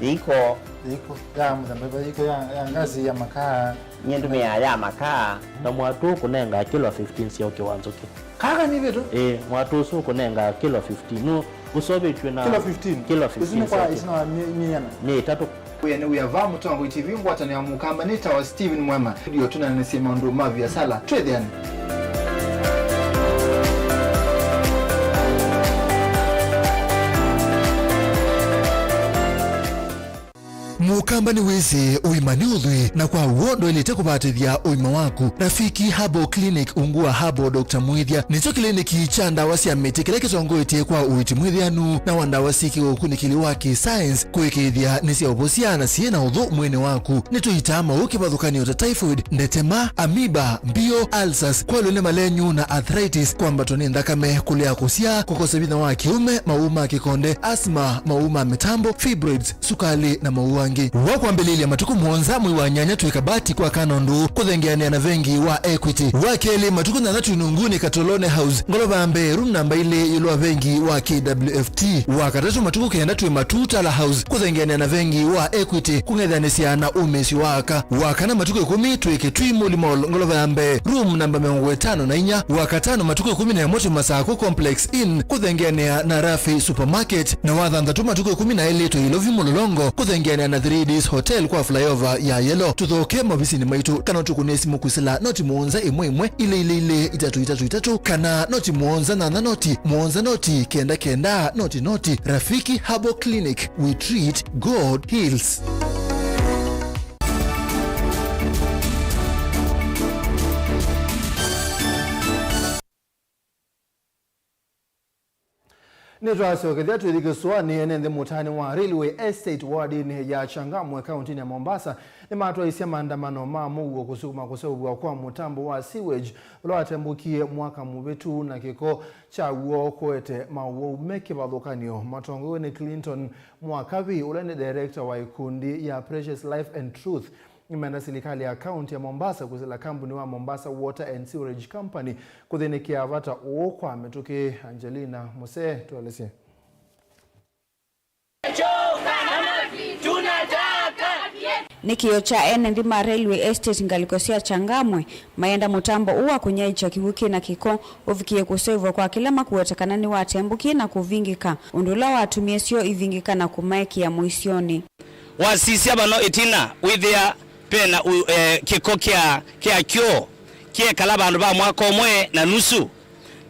iko. Iko ya mũthemba, iko ya, ya ngazi ya makaa. Nyie ndũmĩaa ya makaa. Na mwatũ ũkũnenga kilo fifteen sya ũkĩ wa nzũkĩ. Kaka nĩ vitu? Ĩĩ, mwatũ ũsu ũkũnenga kilo fifteen. Nũ ũseũvĩtw'e na kilo fifteen? Kilo fifteen. Isu nĩ kwa sya ũkĩ. Isu nĩ wa mi-, miana? Nĩ ĩtatũ. Wĩa nĩ wĩa va Mũtongoi T V, ngwatanĩo ya Mũkamba nĩ tawa Steven Mwema. Ndio tũnanĩsye maũndũ ma viasala. Twĩthĩane. Mũkamba nĩwĩsĩ ũima nĩ ũthwii, na kwa w'o ndwaĩlĩte kũvatĩthya ũima waku. Rafiki Herbal Clinic ungu wa Herbal Doctor Mwĩthya nĩkyo kĩliniki kya ndawa sya mĩtĩ kĩla kĩtongoetye kwa ũiiti mwĩthĩanu na wa ndawa syĩ kĩũkunĩkĩli wa kĩ-science kũĩkĩĩthya nĩsyaũvosya na syĩ na ũthũ mwĩĩnĩ waku. Nĩtũitaa maũũ kĩvathũkany'o ta typhoid, ndetema, amoeba, mbio, ulcers, kwalw'a nĩ malenyu na arthritis, kwambatwa nĩ nthakame, kũlea kũsyaa, kũkosa vinya wa kĩũme, maũũ ma kĩkonde, asthma, maũũ ma mĩtambo, fibroids, sukalĩ, na maũũ angĩ. Wa kwambĩlĩlya matukũ mũonza mwei wa nyanya twĩ Kabati kwa Kanondũ, kũthengeanĩa na vengi wa Equity. Wa kelĩ, matukũ thanthatũ Inungunĩ Katolone House, ngolova ya mbee, room namba ilĩ, ĩũlũ wa vengi wa K W F T. Wa katatũ, matukũ kenda twĩ Matuu Tala House, kũthengeanĩa na vengi wa Equity, kũng'ethanĩsya na ũmĩĩsyo wa aka. Wa kana, matukũ ĩkũmi twĩ Kĩtui Muli Mall, ngolova ya mbee, room namba mĩongo ĩtano na inya. Wa katano, matukũ ĩkũmi na ĩmwe twĩ Masakũ Complex Inn, kũthengeanĩa na Rafi Supermarket. Na wa thanthatũ, matukũ ĩkũmi na elĩ twĩ Ilovi Mũlolongo, kũthengeanĩa na Three Ds Hotel kwa flyover ya Yellow. Tũthooke maovisinĩ maitũ kana ũtũkũnĩe simũ kwĩsĩla noti mũonza ĩmwe ĩmwe, ilĩ ilĩ ilĩ, itatũ itatũ itatũ, kana noti mũonza nyanya noti, mũonza noti, kenda kenda, noti noti. Rafiki Herbal Clinic, we treat, God heals. Nĩtwasyokethya twĩthi kĩsũanĩ. Ene nthĩ mũtaanĩ wa Railway Estate wardinĩ ya Changamwe kaũntĩnĩ ya Mombasa nĩmatwaisye maandamano ma mũuo kũsukuma kũseũvw'a kwa mũtambo wa sewage ũla watembũkie mwaka mũvĩtu na kĩko kyaw'o kũete maũwau me kĩvathũkany'o. Matongoew'e nĩ Clinton Mwakavi, ũla nĩ director wa ikundi ya Precious Life and Truth, nĩmeenda silikalĩ ya kaũntĩ ya Mombasa kwĩsĩla kambuni wa Mombasa Water and Sewerage Company kũthĩnĩkĩa vata ũũ kwa mĩtũkĩ. Angelina Muse, tũelesye. Nĩ kĩo kya ene nthĩ ma Railway Estate ngalĩko sya Changamwe mayenda mũtambo ũũ wa kũnyaĩĩkya kĩw'ũ kĩ na kĩko ũvikĩe kũseũvw'a kwa kĩla makũweta kana nĩwatembũkie na kũvingĩka, ũndũ ũla watumie syoo ivingĩka na kũmaekea mũisyonĩ. Wasisya vano ĩtina, wĩthĩa ve na ũ-, e, kĩko kya, kya kyoo kyeekala vandũ va mwaka ũmwe na nusu,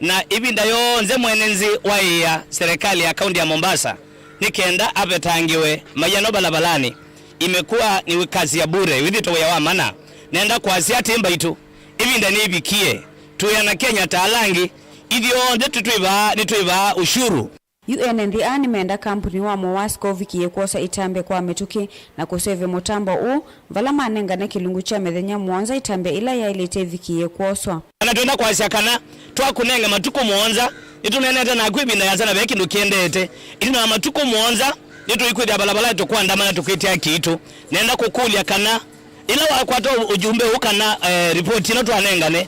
na ĩvinda yonthe mwene nthĩ waĩĩa serikali ya kaunti ya Mombasa nĩ kenda avetangĩwe maiano valavalani. Imekuwa ni kazi ya bure, wĩthĩtwe wĩa wa mana. Nenda kwasya atĩ mbaitũ, ĩvinda nĩĩvikie, twĩ ana Kenya ta ala angĩ, ithyonthe tũtwĩvaa, nĩtwĩvaa ushuru. Yu ene nthĩ aa nĩmenda kambuni wa Mowasco ũvikĩe kwosa ĩtambya kwa mĩtũkĩ na kũseũvya mũtambo ũũ, vala manengane kĩlungu kya mĩthenya mũonza ĩtambya ĩla yaĩlĩte ĩvikĩe kwoswa. Kana twenda kwasya kana twakũnenga matukũ mũonza, nĩtũneenete naku ĩvinda yasa na ve kĩndũ kĩendete. Ĩtina wa matukũ mũonza, nĩtũikwĩthĩa valavalai tũkwandamana tũkĩtĩa kiitũ. Nenda kũkũlya kana ĩla wakwata ũ-, ũjumbe ũũ kana, eh, ripoti ĩno twanengane,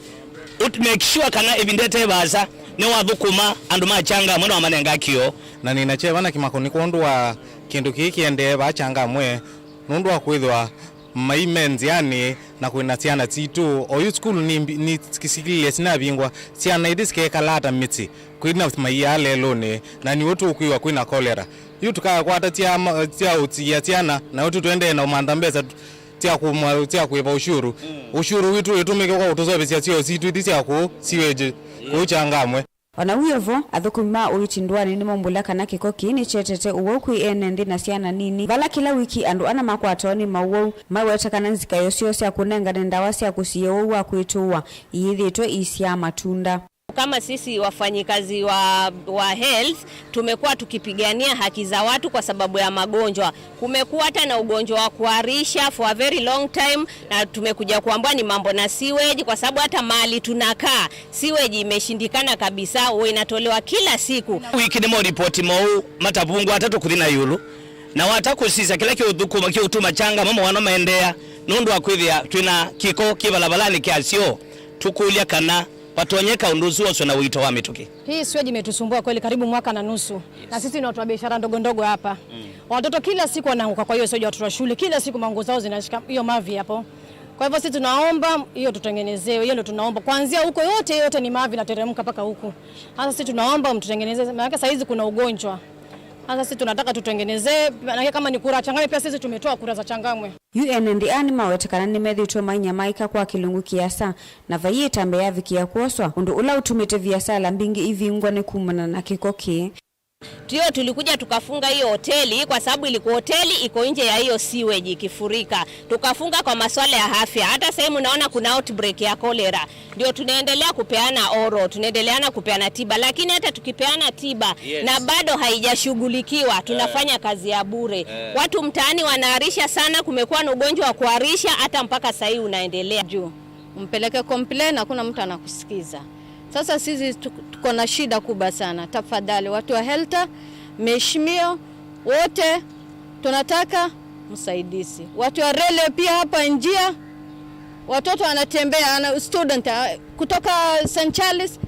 ut-, make sure kana ĩvinda ĩte vaasa nĩwathũkũma andũ ma Changamwe na wamanenga kĩoo. Na nĩna kyeva na kĩmako nĩ kwondũ wa kĩndũ kĩĩ kĩendee vaa Changamwe, nũndũ wa kwĩthĩwa mai me nzĩanĩ na kwĩna syana sitũ. Oyu sukulu nĩ mbi-, nĩ sikilile sinavingwa, syana ithi sikekalaa ta mĩtĩ, kwĩna maia lelũnĩ, na nĩw'o tũkwĩw'a kwĩna kolera. Yu tũkakwata sya ma-, sya ũsiĩa syana, na yu tũtwendee na ũmantha mbesa sya kũma-, sya kũĩva ushuru. Mm. Ushuru witũ wĩtũmĩke kwa kũtũseũvĩsya syoo sitũ ithi sya kũũ sewage, yeah, kũũ Changamwe. O na wĩ o vo, athũkũmi ma ũiiti ndũanĩ nĩmaumbũla kana kĩko kĩĩ nĩkyetete ũwau kwĩ ene nthĩ na syana nini, vala kĩla wiki andũ ana makwatawa nĩ maũwau maweta kana nzikaĩo syoo sya kũnengane ndawa sya kũsiĩĩa ũwau wa kwĩtũũa iyĩthĩĩtwe iisyaa matunda. Kama sisi wafanyikazi wa, wa health, tumekuwa tukipigania haki za watu kwa sababu ya magonjwa. Kumekuwa hata na ugonjwa wa kuharisha for a very long time, na tumekuja kuambiwa ni mambo na sewage, kwa sababu hata mahali tunakaa, sewage imeshindikana kabisa, huwa inatolewa kila siku. Wiki nĩ moripoti moou matavungwa atatũ kũthi na ĩũlũ, na wata kũsisya kĩla kĩũthũkũma, kĩũtuma Changamwe mawano maendeea, nũndũ wa kwĩthĩa twĩna kĩko kĩ valavalanĩ kya syoo, tũkũlya kana vatonyeka ũndũ ũsu woswe na ũito wa mĩtũkĩ. Hii sewage imetusumbua kweli karibu mwaka na nusu. Yes. Na sisi ni watu wa biashara ndogo ndogo hapa. Mm. Watoto kila siku wanaanguka kwa hiyo sewage, watoto wa shule, kila siku manguo zao zinashika hiyo mavi hapo. Kwa hivyo sisi tunaomba hiyo tutengenezewe, hiyo ndio tunaomba. Kuanzia huko yote, yote ni mavi inateremka mpaka huku. Sasa sisi tunaomba mtutengenezee, maana saa hizi kuna ugonjwa. Sasa sisi tunataka tutengenezewe, maana kama ni kura Changamwe, pia sisi tumetoa kura za Changamwe. Yu ene nthĩ aa nĩmaweta kana nĩmethĩĩtwe mainyamaĩka kwa kĩlungu kĩasa, na vai ĩtambya yavikĩa kwoswa, ũndũ ũla ũtumĩte viasala mbingĩ ivingwa nĩ kumana na kĩko kĩĩ. Ndio tulikuja tukafunga hiyo hoteli kwa sababu ilikuwa hoteli iko nje ya hiyo sewage ikifurika. Tukafunga kwa masuala ya afya. Hata sasa hivi unaona kuna outbreak ya cholera. Ndio tunaendelea kupeana oral, tunaendelea na kupeana tiba, lakini hata tukipeana tiba, yes, na bado haijashughulikiwa, tunafanya, eh, kazi ya bure. Eh. Watu mtaani wanaharisha sana, kumekuwa na ugonjwa wa kuharisha, hata mpaka sasa hivi unaendelea. Juu, mpeleke complain, hakuna mtu anakusikiza. Sasa sisi tu-, tuko na shida kubwa sana. Tafadhali, watu wa health, mheshimiwa, wote, tunataka msaidizi. Watu wa railway pia hapa njia, watoto wanatembea, ana-, student, ah, kutoka Saint Charles,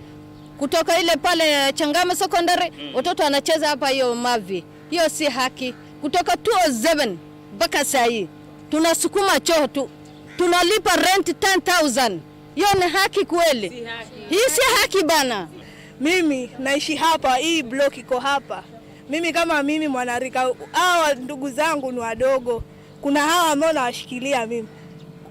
kutoka ile pale Changamwe Secondary, mm, watoto wanacheza hapa hiyo mavi. Hiyo si haki. Kutoka two oh seven mpaka saa hii, tunasukuma choo tu, tunalipa rent ten thousand. Hiyo ni haki kweli? Si haki. Hii si haki bana. Mimi naishi hapa, hii block iko hapa. Mimi kama mimi mwanarika, hawa ndugu zangu ni wadogo. Kuna hawa ambao nawashikilia mimi.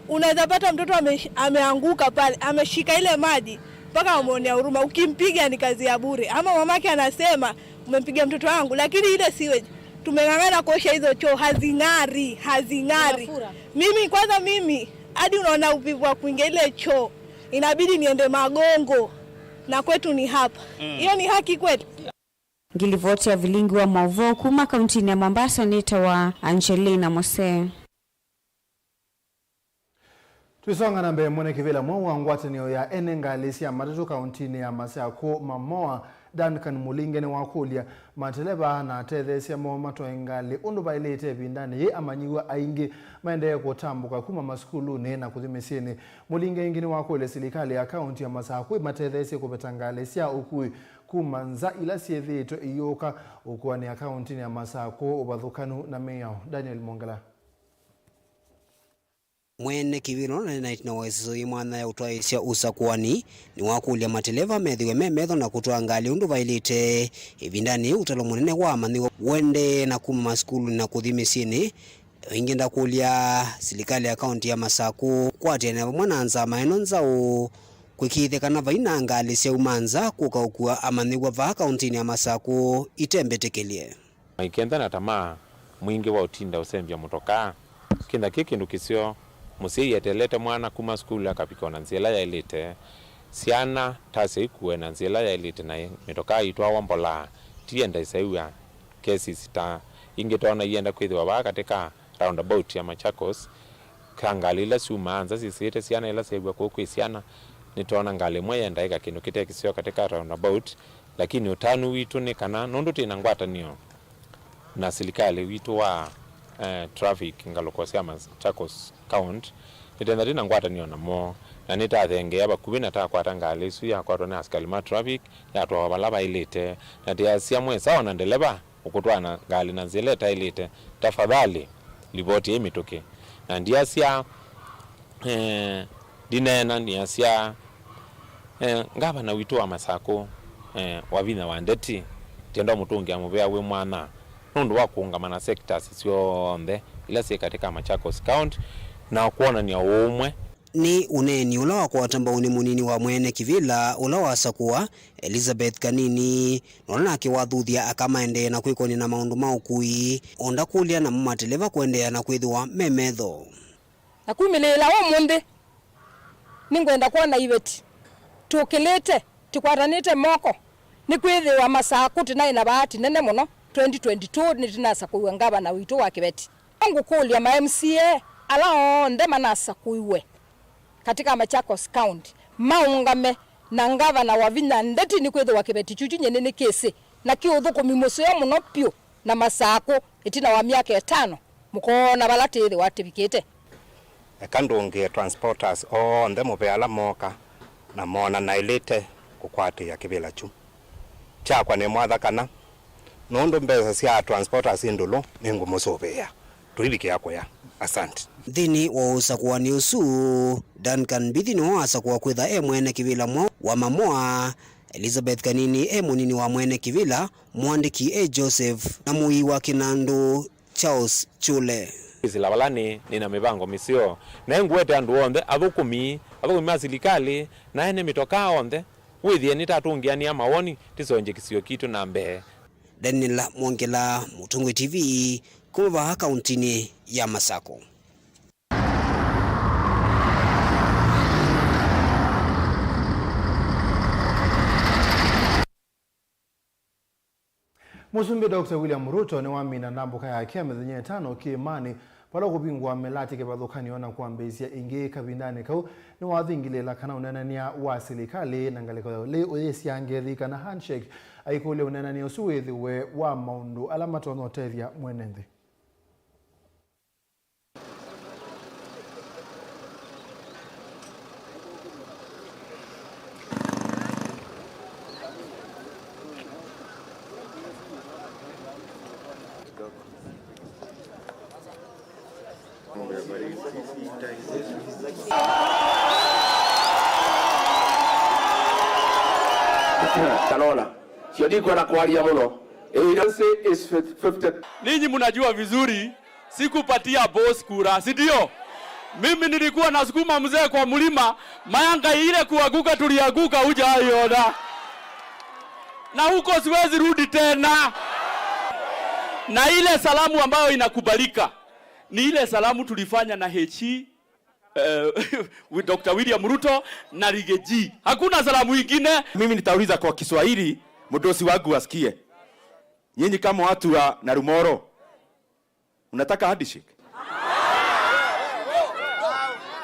Unaweza pata mtoto ame-, ameanguka pale, ameshika ile maji, mpaka wameonea huruma. Ukimpiga ni kazi ya bure. Ama mamake anasema, "Umempiga mtoto wangu," lakini ile sewage, tumeng'ang'ana kuosha hizo choo, hazing'ari, hazing'ari. Zinafura. Mimi, kwanza mimi, hadi unaona uvivu wa kuingia ile choo, inabidi niende Magongo, na kwetu ni hapa. Mm. Hiyo ni haki kweli? Ngilivoti ya vilingi wa mauvoo kuma kauntinĩ ya Mombasa nĩtawa Angelina Mose. Twisonga na mbee, mwene kĩvĩla mweũ wa ngwatanĩo ya ene ngalĩ sya matatũ kauntinĩ ya Masakũ, Mamoa, Duncan Mũlinge nĩwakũlya mateleva na atetheesya moo matwae ngalĩ ũndũ vaĩlĩte ĩvindanĩ yĩĩ amanyĩw'a aingĩ maendee kũtambũka kuma masukulunĩ na kũthi mĩsyĩnĩ. Mũlinge ĩngĩ nĩwakũlya silikalĩ ya kaunti ya Masakũ ĩmatetheesye kũveta ngalĩ sya ũkui kuma nza ila syĩthĩĩtwe iyũka ũkuanĩa kauntinĩ ya Masakũ, ũvathũkanu na mĩao. Daniel Mwongela. Mwene kĩvĩla ũla nĩ na ĩtina wa ĩseso yĩ mwanya ya ũtwaĩĩsya ũsakũani, nĩwakũlya mateleva methĩwe me metho na kũtwaa ngalĩ ũndũ vaĩlĩte ĩvindanĩ yĩĩ ũtalo mũnene wa amanyĩw'a ũendee na kuma masukulunĩ na kũthi mĩsyĩnĩ. Ĩngĩ ndakũlya silikalĩ ya kaunti ya Masakũ kũatĩanĩa vamwe na nzama ĩno nzaũ kwĩkĩĩthya kana vai na ngalĩ syauma nza kũka ũkua amanyĩw'a vaa kauntinĩ ya Masakũ itembĩtĩkĩlye. Maikenda na tamaa mwingĩ wa ũtinda ũsembya mũtokaa. Kĩna kĩ kĩndũ kĩseo, mũsyai eteelete mwana kuma sukulu akavika o na nzĩa ĩla yaĩlĩte. Syana tasya ikue na nzĩa ĩla yaĩlĩte, na mĩtokaa itwawa mbolaa, tienda isaiw'a. Cases ta ingĩ toona ienda kwĩthĩwa vaa katĩ ka roundabout ya Machakos, ka ngalĩ ila syumaa nza syĩsĩĩte syana ila syaĩw'a kũu kwĩ syana. Nĩtoona ngalĩ ĩmwe yendaĩka kĩndũ kĩte kĩseo katĩ ka roundabout, lakini ũtanu witũ nĩ kana nũndũ twĩ na ngwatanĩo na silikalĩ witũ wa, eh, traffic ngalũko sya Machakos County, nĩtenda twĩ na ngwatanĩo namo, na nĩtathengeea vakuvĩ na takwata ngalĩ ĩsu yakwatwa nĩ asikalĩ ma traffic, yatwawa vala vaĩlĩte, na tĩasya mwĩsa o na ndeleva ũkũtwaa na ngalĩ na nzĩa ĩla ĩtaĩlĩte, tafadhali, livoti ĩĩ mĩtũkĩ. Na ndiasya, eh, ndineena, niasya, eh, ngavana witũ wa Masakũ, eh, Wavinya wa Ndeti, tienda ũmũtũngĩa mũvea wĩ mwanya nũndũ wa kũũngama na sectors syonthe ila syĩ katĩ ka Machakos County na kwonany'a ũũmwe. Nĩ ũneeni ũla wakwata mbau nĩ mũnini wa mwene kĩvĩla ũla wasakũwa, Elizabeth Kanini, na ũla nake wathuthya aka maendee na kwĩkony'a na maũndũ ma ũkui, o ndakũlya namo mateleva kũendeea na kwĩthĩwa me metho. Na kumĩlĩĩla ũmũnthĩ, nĩngwenda kwona iveti tũkĩlĩte, tũkwatanĩte moko, nĩkwĩthĩwa Masakũ tũnaĩ na vaati nene mũno. Twenty twenty-two nĩtũnasakũiwe ngavana witũ wa kĩveti. Ngũkũlya ma M C A ala onthe manasakũiwe katĩ ka Machakos County maũngame na ngavana Wavinya Ndeti, nĩkwĩthĩwa kĩveti kyu kyu nyie nĩnĩkĩsĩ na kĩ ũthũkũmi mũseo mũno vyũ na Masakũ ĩtina wa myaka ĩtano, mũkoona vala tĩĩthĩwa tĩvikĩte. Eka ndũngĩe transporters onthe mũvea ala mooka na moona naĩlĩte kũkwatĩĩa kĩvĩla kyu kyakwa. Nĩmwatha kana nũndũ mbesa sya transporters syĩ ndũlũ, nĩngũmũsũvĩĩa tũivikĩa kũya. Asante. Nthĩnĩ wa ũsakũani ũsu, Duncan Mbithi nĩwe wasakũwa kwĩtha e mwene kĩvĩla mweũ wa Mamoa, Elizabeth Kanini e mũnini wa mwene kĩvĩla, mũandĩki e Joseph, na mũii wa kĩnandũ Charles Chule. Ĩsĩla vala nĩ, nĩ na mĩvango mĩseo, na ĩngũete andũ onthe, athũkũmi, athũkũmi ma silikalĩ, na ene mĩtokaa onthe, wĩthĩe nĩtatũngĩanĩa mawoni, tĩsonzye kĩsio kitũ na mbee. Daniel Mwongela, Mũtongoi T V, kuma vaa kauntinĩ ya Masakũ. Mũsumbĩ Doctor William Ruto nĩwamina ndambũka yake ya mĩthenya ĩtano kĩĩmanĩ vala ũkũvingũa mĩlatĩ kĩvathũkany'o na kwambĩĩsya ĩngĩ. Kavindanĩ kau, nĩwathingilĩĩla kana ũneenany'a wa silikalĩ na ngalĩko ya ũlei ũyĩsyaa ngethi kana handshake, aikũlya ũneenany'a ũsu wĩthĩwe wa maũndũ ala matonya ũtethya mwene nthĩ. Talola. Sio ndikwenda kwaria mũno. Agency is fifty. Ninyi mnajua vizuri Sikupatia boss kura, si ndio? Mimi nilikuwa nasukuma mzee kwa mlima, mianga ile kuanguka tulianguka hujaiona. Na huko siwezi rudi tena. Na ile salamu ambayo inakubalika ni ile salamu tulifanya na H E, eh, with Doctor William Ruto na Riggy G. Hakuna salamu ingine. Mimi nitauliza kwa Kiswahili, mdosi wangu asikie. Nyinyi kama watu wa Narumoro, unataka handshake?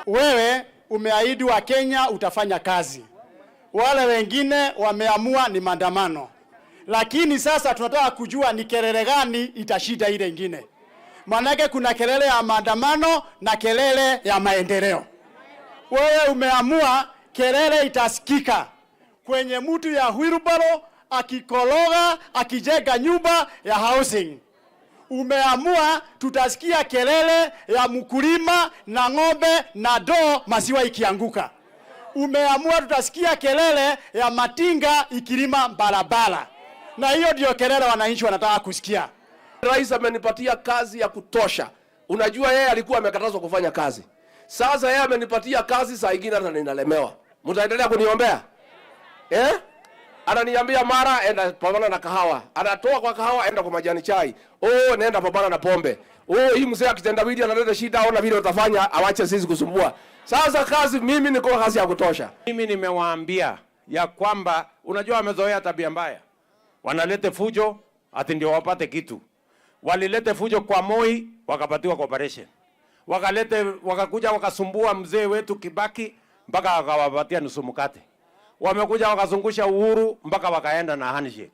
Wewe umeahidi wa Kenya utafanya kazi. Wale wengine wameamua ni maandamano. Lakini sasa tunataka kujua ni kelele gani itashinda ile ingine. Maanake kuna kelele ya maandamano na kelele ya maendeleo. Wewe umeamua kelele itasikika kwenye mtu ya wheelbarrow akikologa, akijenga nyumba ya housing. Umeamua tutasikia kelele ya mkulima na ng'ombe na ndoo maziwa ikianguka. Umeamua tutasikia kelele ya matinga ikilima barabara. Na hiyo ndio kelele wananchi wanataka kusikia. Rais amenipatia kazi ya kutosha. Unajua yeye alikuwa amekatazwa kufanya kazi. Sasa yeye amenipatia kazi, saa ingine hata ninalemewa. Mtaendelea kuniombea? Eh? Ananiambia, "Mara, enda pambana na kahawa." Anatoa kwa kahawa, enda kwa majani chai. "Oh, nenda pambana na pombe. Oh, hii mzee akitendawili analeta shida, ona vile utafanya, awache sisi kusumbua." Sasa kazi, mimi niko kazi ya kutosha. Mimi nimewaambia ya kwamba, unajua wamezoea tabia mbaya. Wanalete fujo, ati ndio wapate kitu. Walilete fujo kwa Moi, wakapatiwa cooperation. Wakalete, wakakuja wakasumbua mzee wetu Kibaki, mpaka wakawapatia nusu mkate. Wamekuja wakazungusha Uhuru, mpaka wakaenda na handshake.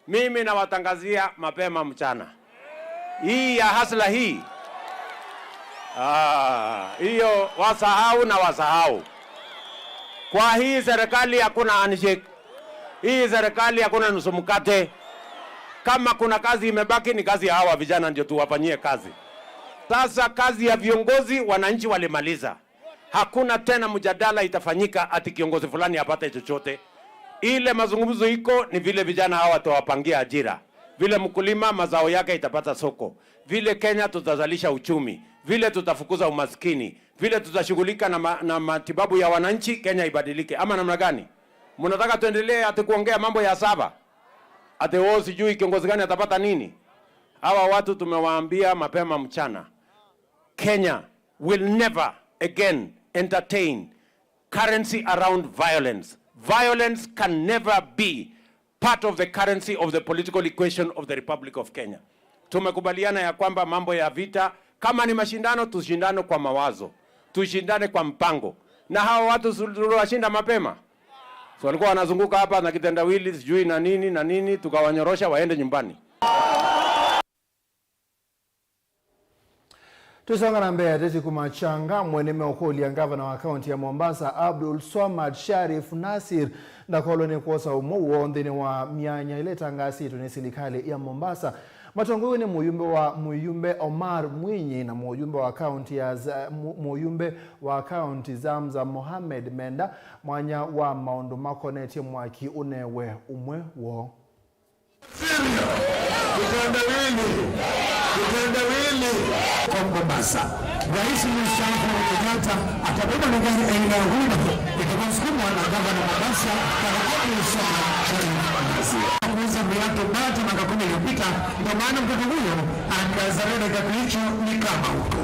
Mimi nawatangazia mapema mchana. Hii ya hasla hii, ah, hiyo wasahau na wasahau. Kwa hii serikali hakuna handshake. Hii serikali hakuna nusu mkate. Kama kuna kazi imebaki, ni kazi ya hawa vijana, ndio tuwafanyie kazi. Sasa kazi ya viongozi, wananchi walimaliza. Hakuna tena mjadala itafanyika ati kiongozi fulani apate chochote. Ile mazungumzo iko ni vile vijana hawa tutawapangia ajira, vile mkulima mazao yake itapata soko, vile Kenya tutazalisha uchumi, vile tutafukuza umaskini, vile tutashughulika na, ma, na matibabu ya wananchi, Kenya ibadilike. Ama namna gani? Mnataka tuendelee ati kuongea mambo ya saba? Ati, oh, sijui kiongozi gani atapata nini? Hawa watu tumewaambia mapema mchana. Kenya will never again entertain currency around violence. Violence can never be part of the currency of the political equation of the Republic of Kenya. Tumekubaliana ya kwamba mambo ya vita, kama ni mashindano, tushindane kwa mawazo, tushindane kwa mpango. Na hawa watu si tuliwashinda mapema? So walikuwa wanazunguka hapa na kitendawili, sijui na nini na nini, tukawanyorosha waende nyumbani. Tũisonga na mbee, ateti kuma Changamwe nĩmeũkũlya ngavana wa kaunti ya Mombasa, Abdul Swamad Sharif Nasir, ndakolwe nĩ kwosa ũmwe woo nthĩnĩ wa myanya ĩla ĩtangaasĩtwe nĩ silikalĩ ya Mombasa. Matongoew'e nĩ mũyumbe wa, mũyumbe Omar Mwinyi na mũyumbe wa kaunti ya Za-, mu-, mũyumbe wa kaunti Zamzam Mohamed Menda, mwanya wa maũndũ makonetye mwaki ũnewe ũmwe woo. Kitendawili, kitendawili. Kwa Mombasa, Rais mstaafu Uhuru Kenyatta atabeba magari aina ya Hyundai itakayosukumwa na gavana wa Mombasa, Bwana Abdul Swamad Sharif Nasir. Kuuza viatu bata miaka kumi iliyopita, ndio maana mtoto huyo anazarenda kiatu hicho ni kama huko.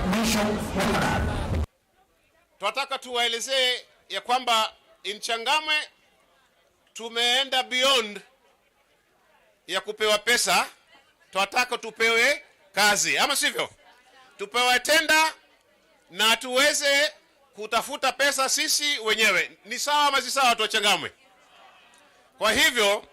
Mwisho wa habari. Twataka tuwaelezee ya kwamba in Changamwe tumeenda beyond ya kupewa pesa, twataka tupewe kazi, ama sivyo? Tupewe tenda na tuweze kutafuta pesa sisi wenyewe. Ni sawa ama si sawa, watu wa Changamwe? Kwa hivyo,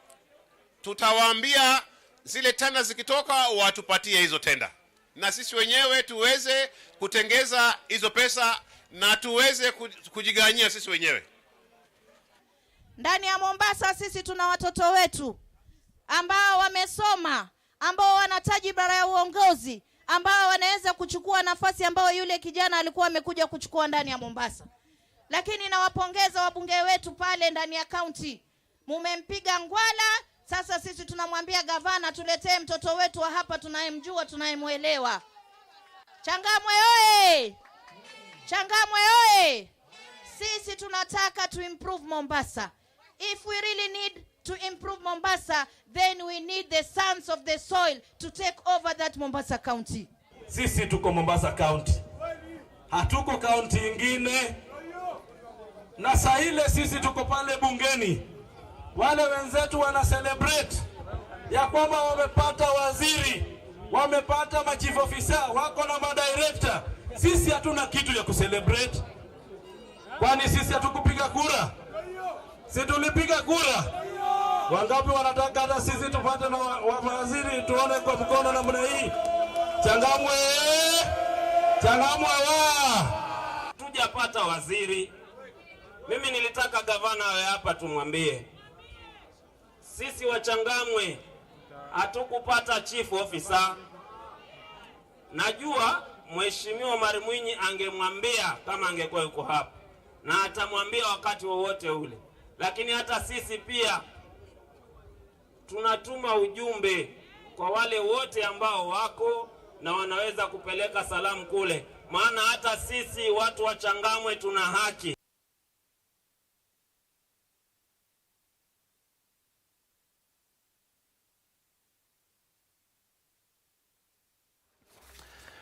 tutawaambia zile tenda zikitoka, watupatie hizo tenda, na sisi wenyewe tuweze kutengeza hizo pesa na tuweze ku-, kujigawanyia sisi wenyewe. Ndani ya Mombasa sisi tuna watoto wetu ambao wamesoma, ambao wana tajriba ya uongozi, ambao wanaweza kuchukua nafasi ambayo yule kijana alikuwa amekuja kuchukua ndani ya Mombasa. Lakini nawapongeza wabunge wetu pale ndani ya kaunti. Mumempiga ngwala, sasa sisi tunamwambia gavana, tuletee mtoto wetu wa hapa tunayemjua, tunayemwelewa. Changamwe oye! Changamwe oye! Sisi tunataka to improve Mombasa. If we really need to improve Mombasa, then we need the sons of the soil to take over that Mombasa County. Sisi tuko Mombasa County. Hatuko county ingine. Na saa ile sisi tuko pale bungeni. Wale wenzetu wana celebrate ya kwamba wamepata waziri, wamepata machief officer, wako na madirector. Sisi hatuna kitu ya kucelebrate. Kwani sisi hatukupiga kura? Si tulipiga kura? Wangapi wanataka hata sisi tupate na wa-, wa mawaziri, tuone kwa mkono namna hii? Changamwe! Changamwe wa! Tujapata waziri. Mimi nilitaka gavana awe hapa tumwambie. Sisi wa Changamwe hatukupata chief officer. Najua Mheshimiwa Omar Mwinyi angemwambia kama angekuwa yuko hapa. Na atamwambia wakati wowote ule. Lakini hata sisi pia tunatuma ujumbe kwa wale wote ambao wako na wanaweza kupeleka salamu kule. Maana hata sisi watu wa Changamwe tuna haki.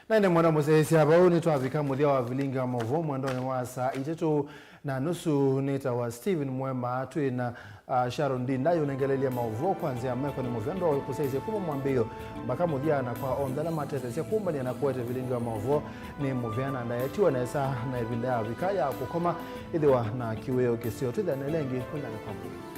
Na ĩndĩ mwenda mũsyaĩĩsya vau nĩtwavika mũthya wa vilingi wa maũvoo mwendonĩ wa saa itatũ na nusu. Nĩtawa Stephen Mwema, twĩ na, ah, Sharon Ndinda yũnengelelye maũvoo kwa nzĩa ya meko nĩ mũvea. Ndoe kũsyaĩĩsya kuma mwambĩĩo mpaka mũthya, na kwa onthe ala matetheesya kũmbany'a na kũete vilingi wa maũvoo nĩ mũvea, na ndaetiwe nesa na ĩvinda yavika ya kũkoma. Ĩthĩwa na kĩwĩoo kĩseo, twĩthĩanĩle ĩngĩ kwendana kwa Ngai.